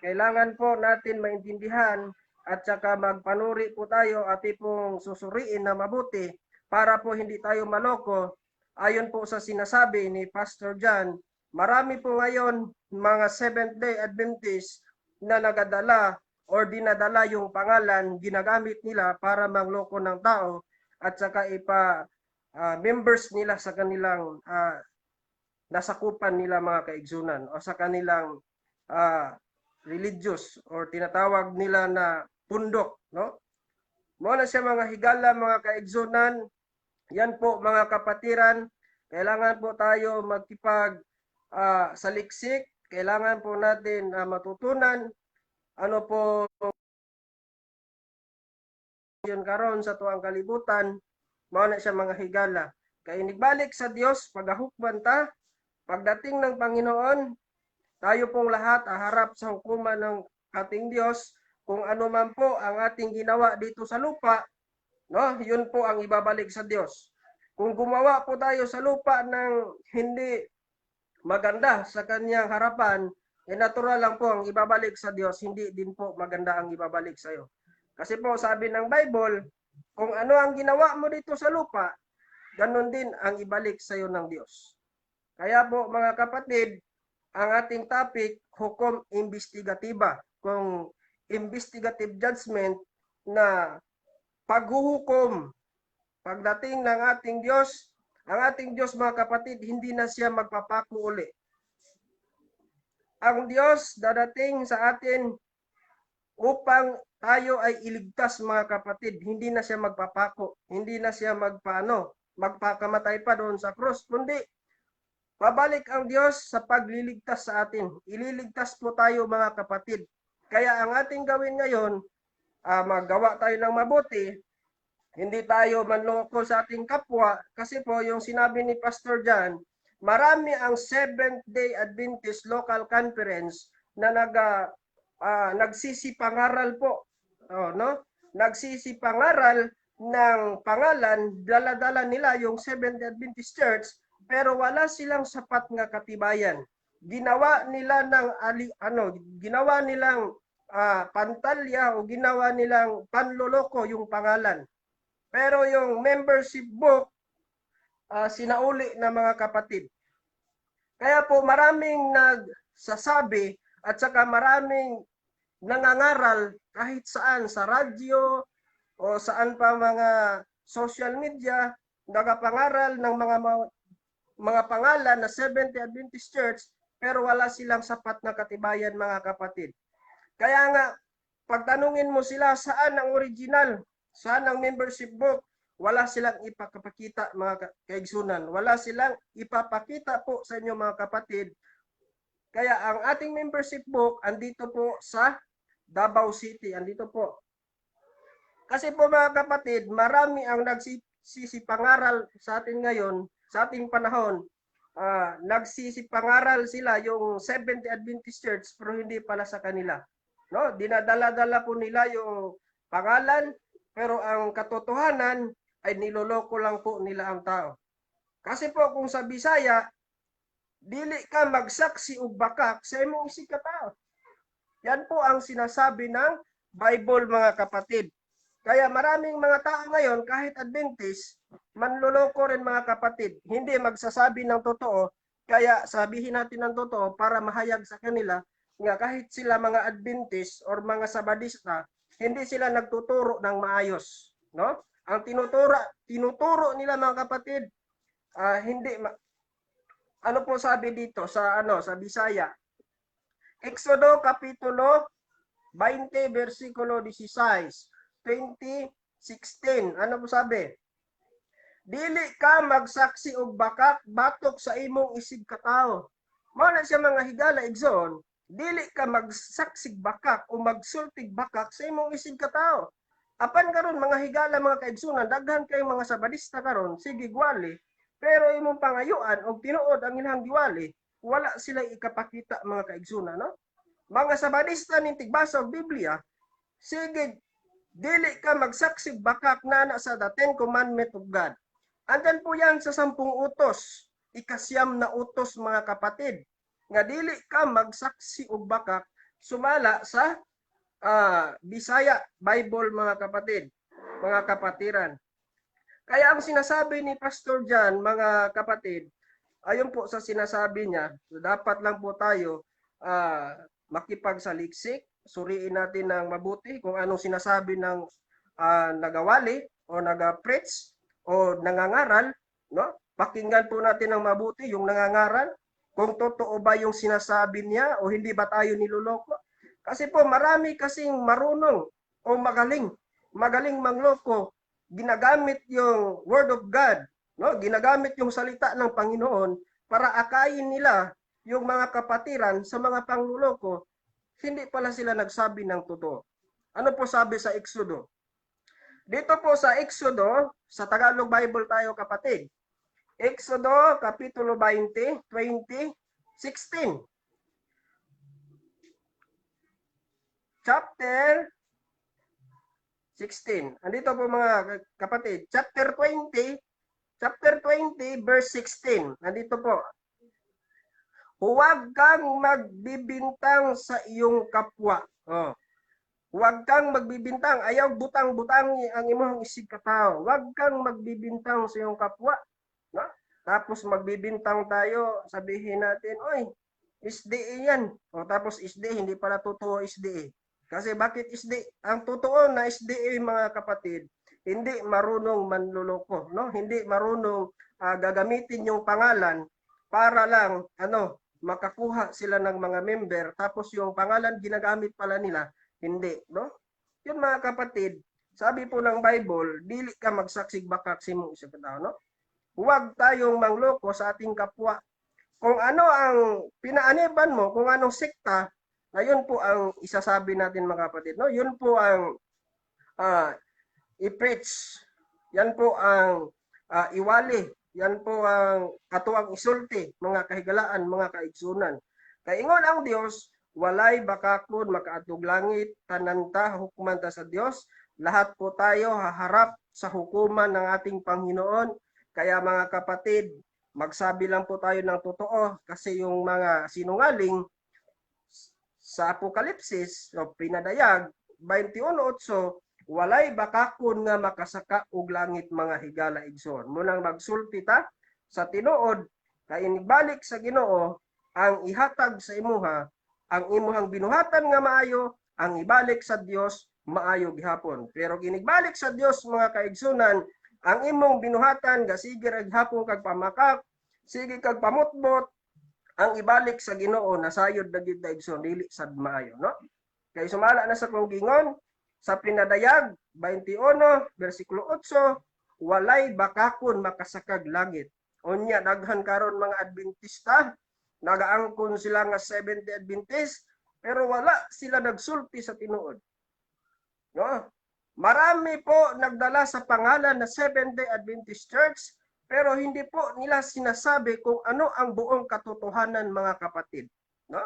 kailangan po natin maintindihan at saka magpanuri po tayo at pong susuriin na mabuti para po hindi tayo maloko. Ayon po sa sinasabi ni Pastor John, marami po ngayon mga Seventh Day Adventist na nagadala or dinadala yung pangalan, ginagamit nila para mangloko ng tao at saka ipa members nila sa kanilang nasakupan nila, mga kaigsunan, o sa kanilang religious or tinatawag nila na pundok, no? Mo na siya, mga higala, mga kaigsunan. Yan po, mga kapatiran, kailangan po tayo magkipag saliksik, kailangan po natin matutunan ano po yun karon sa tuang kalibutan. Mao na siya, mga higala, kay inigbalik sa Dios, pagahukman ta, pagdating ng Panginoon, tayo pong lahat aharap sa hukuman ng ating Dios. Kung ano man po ang ating ginawa dito sa lupa, no, yun po ang ibabalik sa Dios. Kung gumawa po tayo sa lupa ng hindi maganda sa kanyang harapan, eh natural lang po ang ibabalik sa Diyos, hindi din po maganda ang ibabalik sa iyo. Kasi po sabi ng Bible, Kung ano ang ginawa mo dito sa lupa, ganun din ang ibalik sa iyo ng Diyos. Kaya po, mga kapatid, ang ating topic, hukom imbestigatiba. Kung investigative judgment na paghuhukom, pagdating ng ating Diyos, ang ating Diyos, mga kapatid, hindi na siya magpapako uli. Ang Diyos dadating sa atin upang tayo ay iligtas, mga kapatid. Hindi na siya magpapako, hindi na siya magpaano, magpakamatay pa doon sa cross, kundi babalik ang Diyos sa pagliligtas sa atin. Ililigtas po tayo, mga kapatid. Kaya ang ating gawin ngayon, maggawa tayo ng mabuti, hindi tayo manloko sa ating kapwa, kasi po yung sinabi ni Pastor John, marami ang Seventh Day Adventist Local Conference na nagsisipangaral po. Oh, no? Nagsisipangaral ng pangalan, dala-dala nila yung Seventh Day Adventist Church, pero wala silang sapat nga katibayan. Ginawa nila ng ali, ano, ginawa nilang pantalya o ginawa nilang panloloko yung pangalan. Pero yung membership book, sinauli na, mga kapatid. Kaya po maraming nagsasabi at saka maraming nangangaral kahit saan, sa radyo o saan pa, mga social media, nagapangaral ng mga pangalan na Seventh Day Adventist Church, pero wala silang sapat na katibayan, mga kapatid. Kaya nga pagtanungin mo sila saan ang original, saan ang membership book, wala silang ipapakita, mga kaigsunan. Wala silang ipapakita po sa inyo, mga kapatid. Kaya ang ating membership book andito po sa Davao City, andito po. Kasi po, mga kapatid, marami ang nagsisipangaral sa atin ngayon, sa ating panahon. Nagsisipangaral sila yung Seventh Adventist Church, pero hindi pala sa kanila. No, dinadala-dala po nila yung pangalan, pero ang katotohanan ay niloloko lang po nila ang tao. Kasi po kung sa Bisaya, dili ka magsaksi og bakak sa imong isig katao. Yan po ang sinasabi ng Bible, mga kapatid. Kaya maraming mga tao ngayon, kahit Adventist, manloloko rin, mga kapatid. Hindi magsasabi ng totoo, kaya sabihin natin ng totoo para mahayag sa kanila nga kahit sila mga Adventist or mga Sabadista, hindi sila nagtuturo ng maayos, no? Ang tinuturo nila, mga kapatid, hindi ano po sabi dito sa ano, sa Bisaya? Exodo kapitulo 20 versikulo 16, 20:16. Ano po sabi? Dili ka magsaksi og bakak batok sa imong isig katawo. Mao na siya, mga higala, igsoon, dili ka magsaksig bakak o magsultig bakak sa imong isig katawo. Apan karon, mga higala, mga kaigsunan, daghan kayong mga Sabadista karon, sige gwali, pero imong pangayuan og tinuod ang ilang giwali, wala sila ikapakita, mga kaigsunan, no? Mga Sabadista ning tigbasa og Biblia, sige dili ka magsaksig bakak na sa the Ten Commandment of God. Andyan po yan sa 10 utos, 9 na utos, mga kapatid, nga dili ka magsaksi og bakak sumala sa Bisaya Bible, mga kapatid, mga kapatiran. Kaya ang sinasabi ni Pastor John, mga kapatid, ayon po sa sinasabi niya, dapat lang po tayo makipagsaliksik, suriin natin ng mabuti kung anong sinasabi ng nagawali o naga-preach o nangangaral, no? Pakinggan po natin ng mabuti yung nangangaral, kung totoo ba yung sinasabi niya o hindi ba tayo niloloko. Kasi po marami kasing marunong o magaling, magaling mangloko, ginagamit yung Word of God, no? Ginagamit yung salita ng Panginoon para akayin nila yung mga kapatiran sa mga pangluloko. Hindi pala sila nagsabi ng totoo. Ano po sabi sa Exodo? Dito po sa Exodo, sa Tagalog Bible tayo, kapatid. Exodo kapitulo 20, 20, 16. Chapter 16. Andito po, mga kapatid. Chapter 20, chapter 20 verse 16. Nandito po. Huwag kang magbibintang sa iyong kapwa. Oh. Huwag kang magbibintang, ayaw butang-butang ang imong isig katao. Huwag kang magbibintang sa iyong kapwa, no? Tapos magbibintang tayo, sabihin natin, "Oy, SDA yan." O tapos SDA, hindi pala totoo SDA. Kasi bakit SDA? Ang totoo na SDA, mga kapatid, hindi marunong manluloko, no? Hindi marunong gagamitin yung pangalan para lang ano, makakuha sila ng mga member, tapos yung pangalan ginagamit pala nila, hindi, no? Yun, mga kapatid, sabi po ng Bible, dili ka magsaksig bakak sa imong isa ka tao, no? Huwag tayong mangloko sa ating kapwa. Kung ano ang pinaaniban mo, kung anong sekta, na yun po ang isasabi natin, mga kapatid, no? Yun po ang i-preach. Yan po ang iwali. Yan po ang katuang isulti, mga kahigalaan, mga kaigsunan. Kay ingon ang Dios, walay bakakon makaadtog langit, tanan ta hukman ta sa Dios. Lahat po tayo haharap sa hukuman ng ating Panginoon. Kaya, mga kapatid, magsabi lang po tayo ng totoo kasi yung mga sinungaling sa Apokalipsis o Pinadayag 21:8, walay bakakon nga makasaka og langit, mga higala, igsoon. Munang magsulti ta sa tinuod kay inigbalik sa Ginoo, ang ihatag sa imuha ang imuhang binuhatan nga maayo, ang ibalik sa Dios maayo gihapon. Pero ginigbalik sa Dios, mga kaigsunan, ang imong binuhatan gasige ra gihapon kag pamakak, sige kag pamutbot, ang ibalik sa Ginoo nasayod na gid na, igsoon, dili sad maayo, no? Kay sumala na sa kong gingon sa Pinadayag 21 bersikulo 8, walay bakakon makasakag langit. Unya daghan karon mga Adventista, nagaangkon sila nga Seventh Adventist, pero wala sila nagsulti sa tinuod, no? Marami po nagdala sa pangalan na Seventh Day Adventist Church, pero hindi po nila sinasabi kung ano ang buong katotohanan, mga kapatid, no?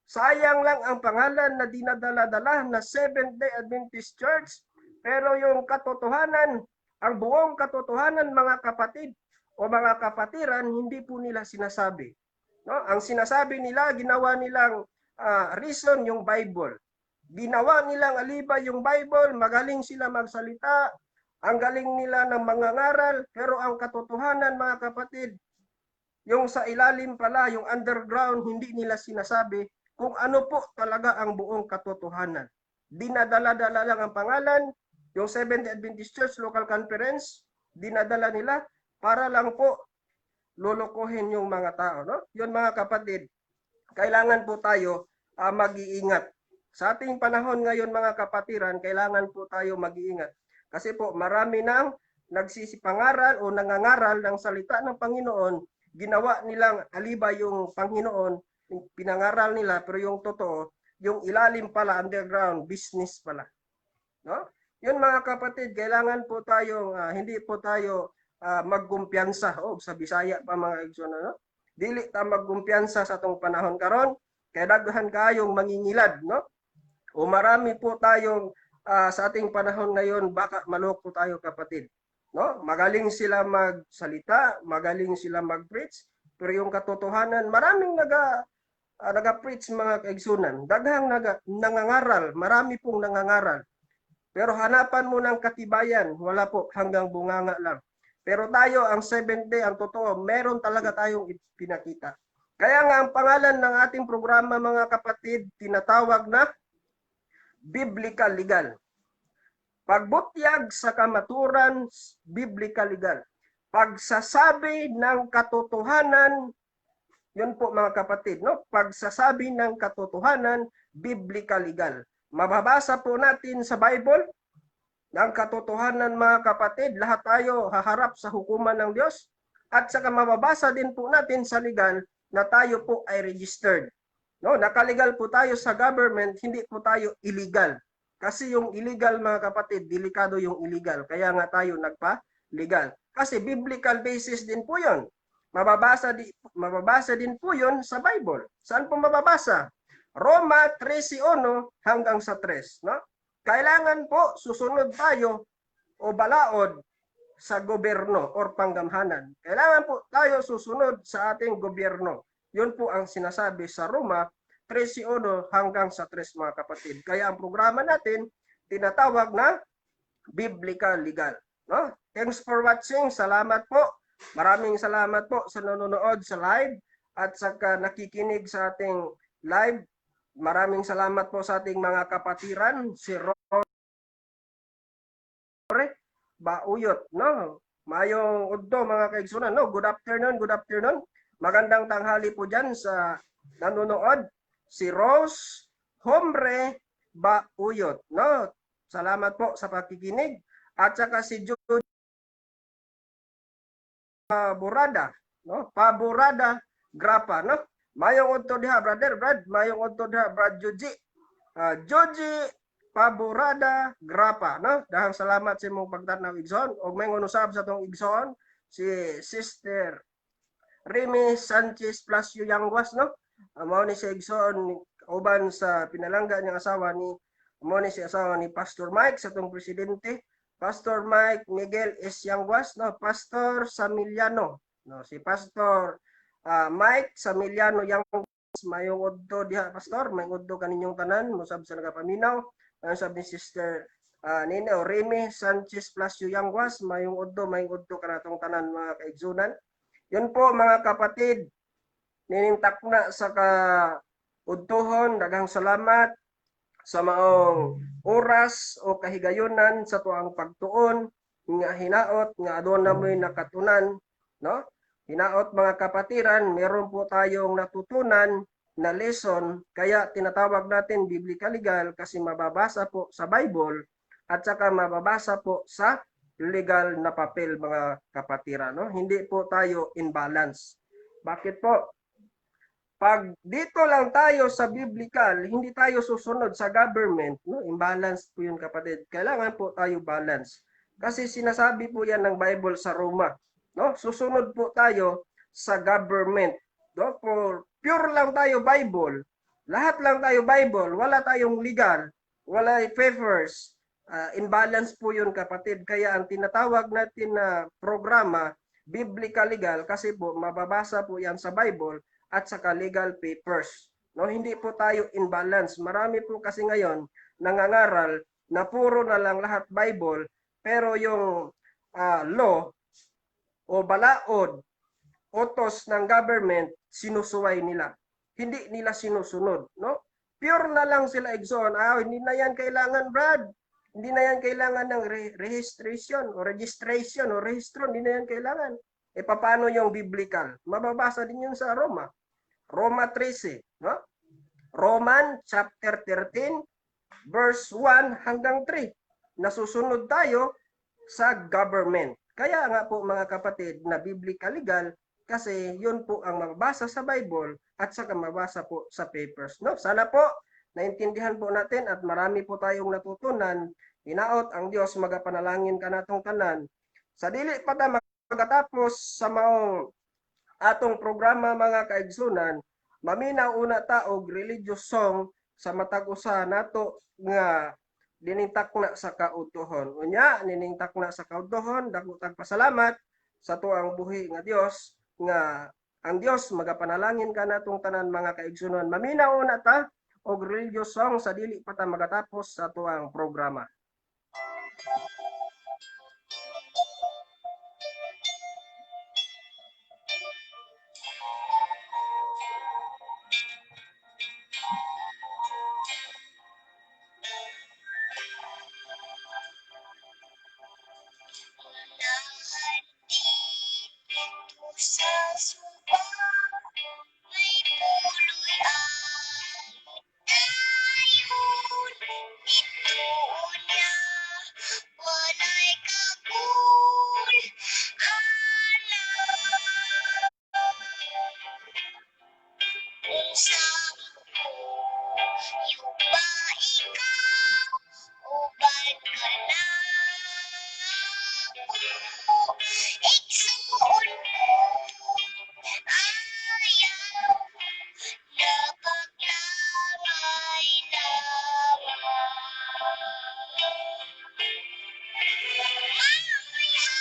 Sayang lang ang pangalan na dinadala-dala na Seventh Day Adventist Church, pero yung katotohanan, ang buong katotohanan, mga kapatid o mga kapatiran, hindi po nila sinasabi. No? Ang sinasabi nila, ginawa nilang reason yung Bible. Ginawa nilang alibay yung Bible, magaling sila magsalita, ang galing nila ng mga ngaral, pero ang katotohanan, mga kapatid, yung sa ilalim pala, yung underground, hindi nila sinasabi kung ano po talaga ang buong katotohanan. Dinadala-dala lang ang pangalan, yung Seventh Adventist Church Local Conference, dinadala nila para lang po lolokohin yung mga tao. No? Yun, mga kapatid, kailangan po tayo mag-iingat. Sa ating panahon ngayon, mga kapatiran, kailangan po tayo mag-iingat. Kasi po marami nang nagsisipangaral o nangangaral ng salita ng Panginoon, ginawa nilang alibay yung Panginoon, yung pinangaral nila, pero yung totoo, yung ilalim pala, underground, business pala. No? Yun, mga kapatid, kailangan po tayong, hindi po tayo magkumpiyansa. O, sa Bisaya pa, mga igsoon, no? Dili ta magkumpiyansa sa atong panahon karon kay daghan kayong mangingilad, no? O marami po tayong sa ating panahon ngayon, baka maloko tayo, kapatid. No? Magaling sila magsalita, magaling sila mag-preach, pero yung katotohanan, maraming naga-preach, mga kaigsunan. Daghang nangangaral, marami pong nangangaral. Pero hanapan mo ng katibayan, wala po, hanggang bunganga lang. Pero tayo, ang Seventh Day, ang totoo, meron talaga tayong pinakita. Kaya nga ang pangalan ng ating programa, mga kapatid, tinatawag na Biblical Legal. Pagbutyag sa kamaturan, biblical legal. Pagsasabi ng katotohanan, yun po, mga kapatid, no? Pagsasabi ng katotohanan, biblical legal. Mababasa po natin sa Bible ng katotohanan, mga kapatid, lahat tayo haharap sa hukuman ng Diyos at saka mababasa din po natin sa legal na tayo po ay registered. No, nakalegal po tayo sa government, hindi po tayo illegal. Kasi yung illegal, mga kapatid, delikado yung illegal. Kaya nga tayo nagpa-legal. Kasi biblical basis din po 'yon. Mababasa din po 'yon sa Bible. Saan po mababasa? Roma 13:1 hanggang sa 3, no? Kailangan po susunod tayo o balaod sa gobyerno or panggamhanan. Kailangan po tayo susunod sa ating gobyerno. Yun po ang sinasabi sa Roma 13:1 hanggang sa 3, mga kapatid. Kaya ang programa natin tinatawag na Biblical Legal. No? Thanks for watching. Salamat po. Maraming salamat po sa nanonood sa live at saka nakikinig sa ating live. Maraming salamat po sa ating mga kapatiran, si Rore Bauyot, no? Mayong udto, mga kaigsunan, no? Good afternoon, good afternoon. Magandang tanghali po diyan sa nanonood. Si Rose Hombre Bauyot, no? Salamat po sa pakikinig. At saka si Jude Borada, no? Paborada Grapa, no? Mayong udto diha, brother, Brad, mayong udto diha, Brad Juji. Joji Paborada Grapa, no? Dahang salamat sa imong pagtanaw, igsoon. Og may usab sa atong igsoon si Sister Remy Sanchez Plasio Yanguas, no? Mao ni si igsoon uban sa pinalangga niyang asawa ni, mao ni si asawa ni Pastor Mike sa atong presidente, Pastor Mike Miguel S. Yanguas, no? Pastor Samiliano, no? Si Pastor Mike Samiliano Yanguas, mayong udto diha, Pastor, mayong udto kaninyong tanan, mosab sa nagapaminaw. Ang sabi ni Sister Nene o Remy Sanchez Plasio Yanguas, mayong udto kanatong tanan, mga kaigsunan. Yun po, mga kapatid, ninintak na sa ka udtuhon, daghang salamat sa maong oras o kahigayonan sa tuang pagtuon nga hinaot nga aduna mo'y nakatunan, no? Hinaot, mga kapatiran, meron po tayong natutunan na lesson, kaya tinatawag natin Biblical Legal kasi mababasa po sa Bible at saka mababasa po sa legal na papel, mga kapatiran, no? Hindi po tayo in balance. Bakit po? Pag dito lang tayo sa biblical, hindi tayo susunod sa government, no? Imbalance po yun, kapatid. Kailangan po tayo balance. Kasi sinasabi po yan ng Bible sa Roma, no? Susunod po tayo sa government. No? For pure lang tayo Bible, lahat lang tayo Bible, wala tayong legal, wala papers, imbalance po yun, kapatid. Kaya ang tinatawag natin na programa, Biblical Legal, kasi po mababasa po yan sa Bible at saka legal papers. No, hindi po tayo in balance. Marami po kasi ngayon nangangaral na puro na lang lahat Bible, pero yung law o balaod, utos ng government, sinusuway nila. Hindi nila sinusunod, no? Pure na lang sila, igsoon. Ah, hindi na yan kailangan, Brad. Hindi na yan kailangan ng registration o registration o rehistro, hindi na yan kailangan. E paano yung biblical? Mababasa din yun sa Roma. Roma 13, no? Roman chapter 13 verse 1 hanggang 3. Nasusunod tayo sa government. Kaya nga po, mga kapatid, na biblical legal kasi yun po ang mabasa sa Bible at saka mabasa po sa papers. No? Sana po naintindihan po natin at marami po tayong natutunan. Hinaot ang Dios magapanalangin kanatong tanan. Sa dili pa ta magatapos sa maong atong programa, mga kaigsunan, maminaw una ta og religious song sa matag usa nato nga dinintak na sa kautuhon. Unya, ninintak na sa kautuhon, dako tag pasalamat sa tuang buhi nga Dios, nga ang Dios magapanalangin kanatong tanan, mga kaigsunan. Maminaw una ta og religious song sa dili pa ta magatapos sa tuang programa. Unahan dito sa suba, may puloy ang dayon. Dito niya, walay kagul alam. Unsa ko, yuba ikaw, uban ka na ko, igsuon ko, ayaw na paglamay lamang. Mamaya,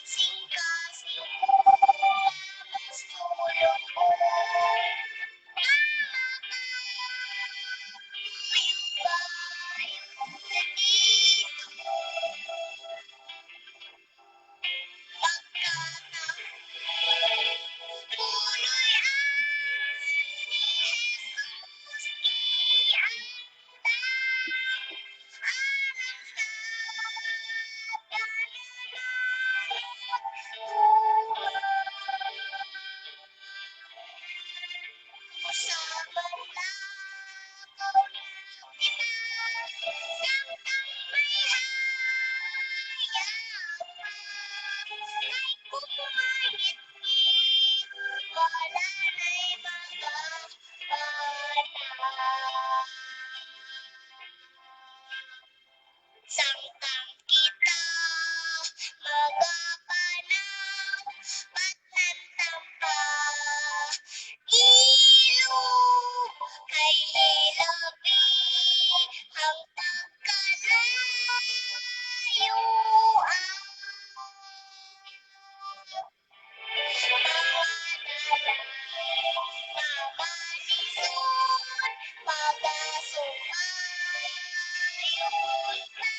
singka-singko, mas tulog. Samtang may hayag pa, kay kung mangitngit, wala na'y magapanaw. Samtang kita magapanaw, patnantampa ilog kay hilabi ang pagkalayo ang mga dalay nga malisod magasuayon ta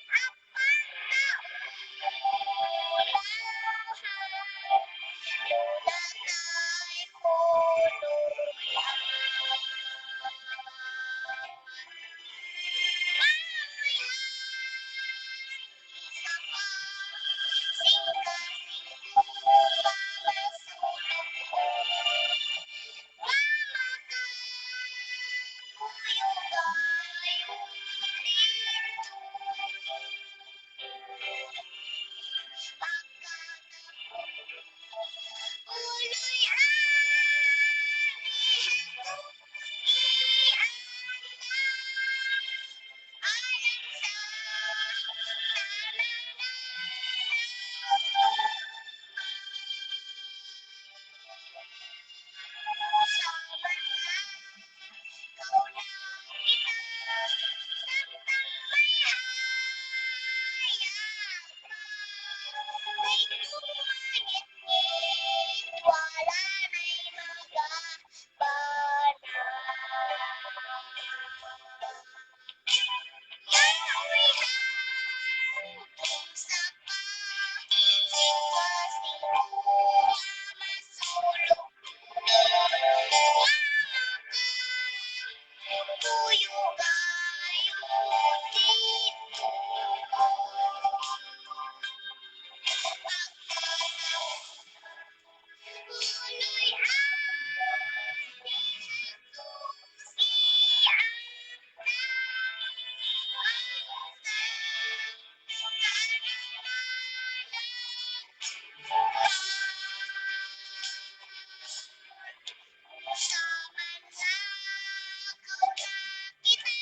apan kaulahan duna tay puloy-an. Isa pa, singka-singko masulog ko, Mamakakuyog dito. Pagkatapos, uloy ang ihatog iandam alang sa tanan na Sa man lakaw na kita, samtang may hayag pa, kay kung mangitngit, wala na'y magapanaw. Yawihan sa pa, singka-singko masulog Mamakakuyog dito. Pagkatapos, uloy ang ihatog iandam alang sa tanan na nagtuman. Sa man lakaw na kita,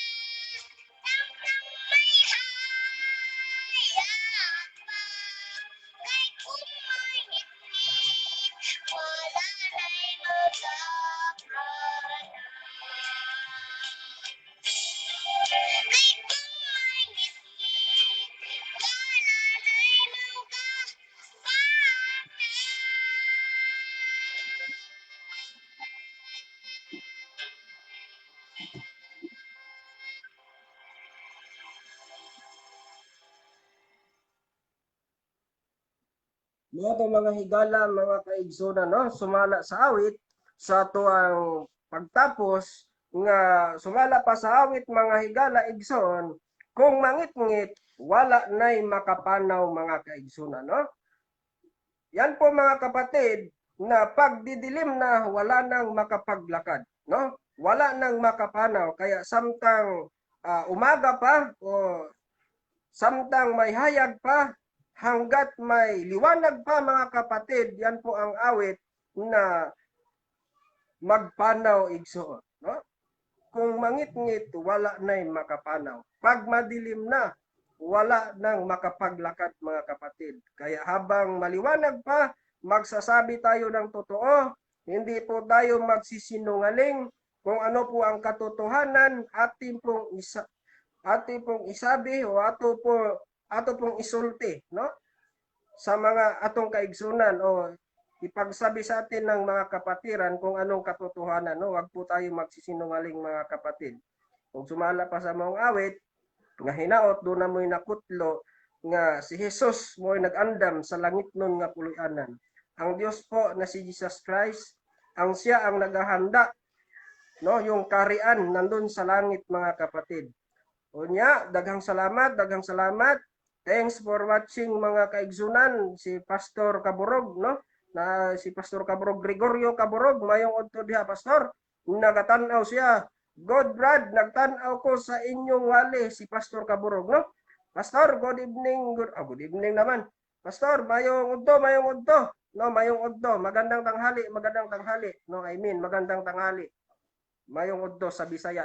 samtang may hayag pa, kay kung mangitngit, wala na'y magapanaw. Kay kung mangitngit, wala na'y magapanaw. Mga to mga higala, mga kaigsunan, no? Sumala sa awit sa tuang pagtapos nga sumala pa sa awit, mga higala igsoon, kung mangitngit, wala na'y makapanaw, mga kaigsunan, no? Yan po, mga kapatid, na pagdidilim na, wala nang makapaglakad, no? Wala nang makapanaw. Kaya samtang umaga pa o samtang may hayag pa, hanggat may liwanag pa, mga kapatid, yan po ang awit na magpanaw igsoon, no? Kung mangitngit, wala na'y makapanaw. Pag madilim na, wala nang makapaglakad, mga kapatid. Kaya habang maliwanag pa, magsasabi tayo ng totoo, hindi po tayo magsisinungaling. Kung ano po ang katotohanan, atin pong isabi o ato pong isulti, no? Sa mga atong kaigsunan o ipagsabi sa atin ng mga kapatiran kung anong katotohanan, no? Wag po tayo magsisinungaling, mga kapatid. Kung sumala pa sa mga awit nga hinaot do na mo'y nakutlo nga si Jesus mo'y nag-andam sa langit nun nga puloy-anan. Ang Dios po na si Jesus Christ, ang siya ang naghahanda, no, yung karian nandun sa langit, mga kapatid. Unya, daghang salamat, daghang salamat. Thanks for watching, mga kaigsunan. Si Pastor Kaburog, no? Na si Pastor Kaburog, Gregorio Kaburog, mayong udto diha, Pastor. Nagatan-aw siya. God Brad, nagtan-aw ko sa inyong wali si Pastor Kaburog, no? Pastor, good evening, good evening naman. Pastor, mayong udto, mayong udto. No, mayong udto. Magandang tanghali, magandang tanghali. No, I mean, magandang tanghali. Mayong udto sa Bisaya.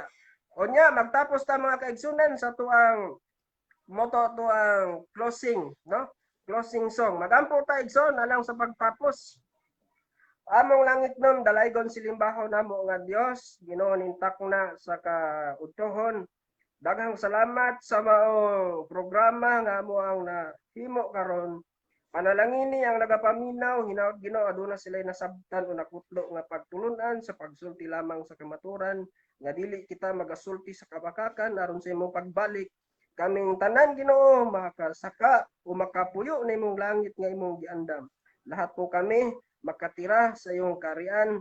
Onya, magtapos ta, mga kaigsunan, sa tuang moto tuang closing, no? Closing song. Magampo ta, igsoon, alang sa pagtapos. Among langitnon, dalaygon silimbahon namo nga Dios, Ginoo nintak na sa kaudtohon. Daghang salamat sa maong programa nga amo ang nahimo karon. Panalangini ang nagapaminaw, hinaot, Ginoo, aduna sila nasabtan o nakutlo nga pagtulunan sa pagsulti lamang sa kamaturan, nga dili kita magasulti sa kabakakan aron sa imong pagbalik kaming tanan, Ginoo, makasaka o makapuyo na imong langit nga imong giandam. Lahat po kami makatira sa iyong kaharian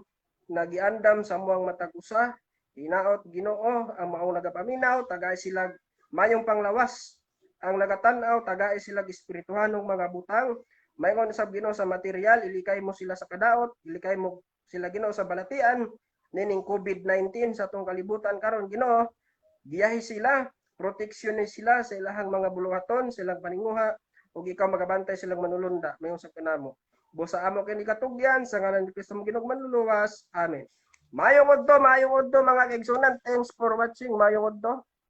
na giandam sa muang matag usa. Hinaot, Ginoo, ang maong nagapaminaw, tagay sila mayong panglawas. Ang nagatan-aw, tagay sila espirituhanong mga butang. Mayngon sa Ginoo sa material, ilikay mo sila sa kadaot, ilikay mo sila, Ginoo, sa balatian nining COVID-19 sa atong kalibutan karon, Ginoo. Giyahi sila, proteksyon ni sila sa ilahang mga buluhaton, silang paninguha, ug ikaw magabantay silang manulunda mayon sa kanamo. Busa amo kini katugyan sa ngalan ni Kristo Ginoong manluluwas. Amen. Mayong udto, mayong udto, mga kaigsunan. Thanks for watching. Mayong udto.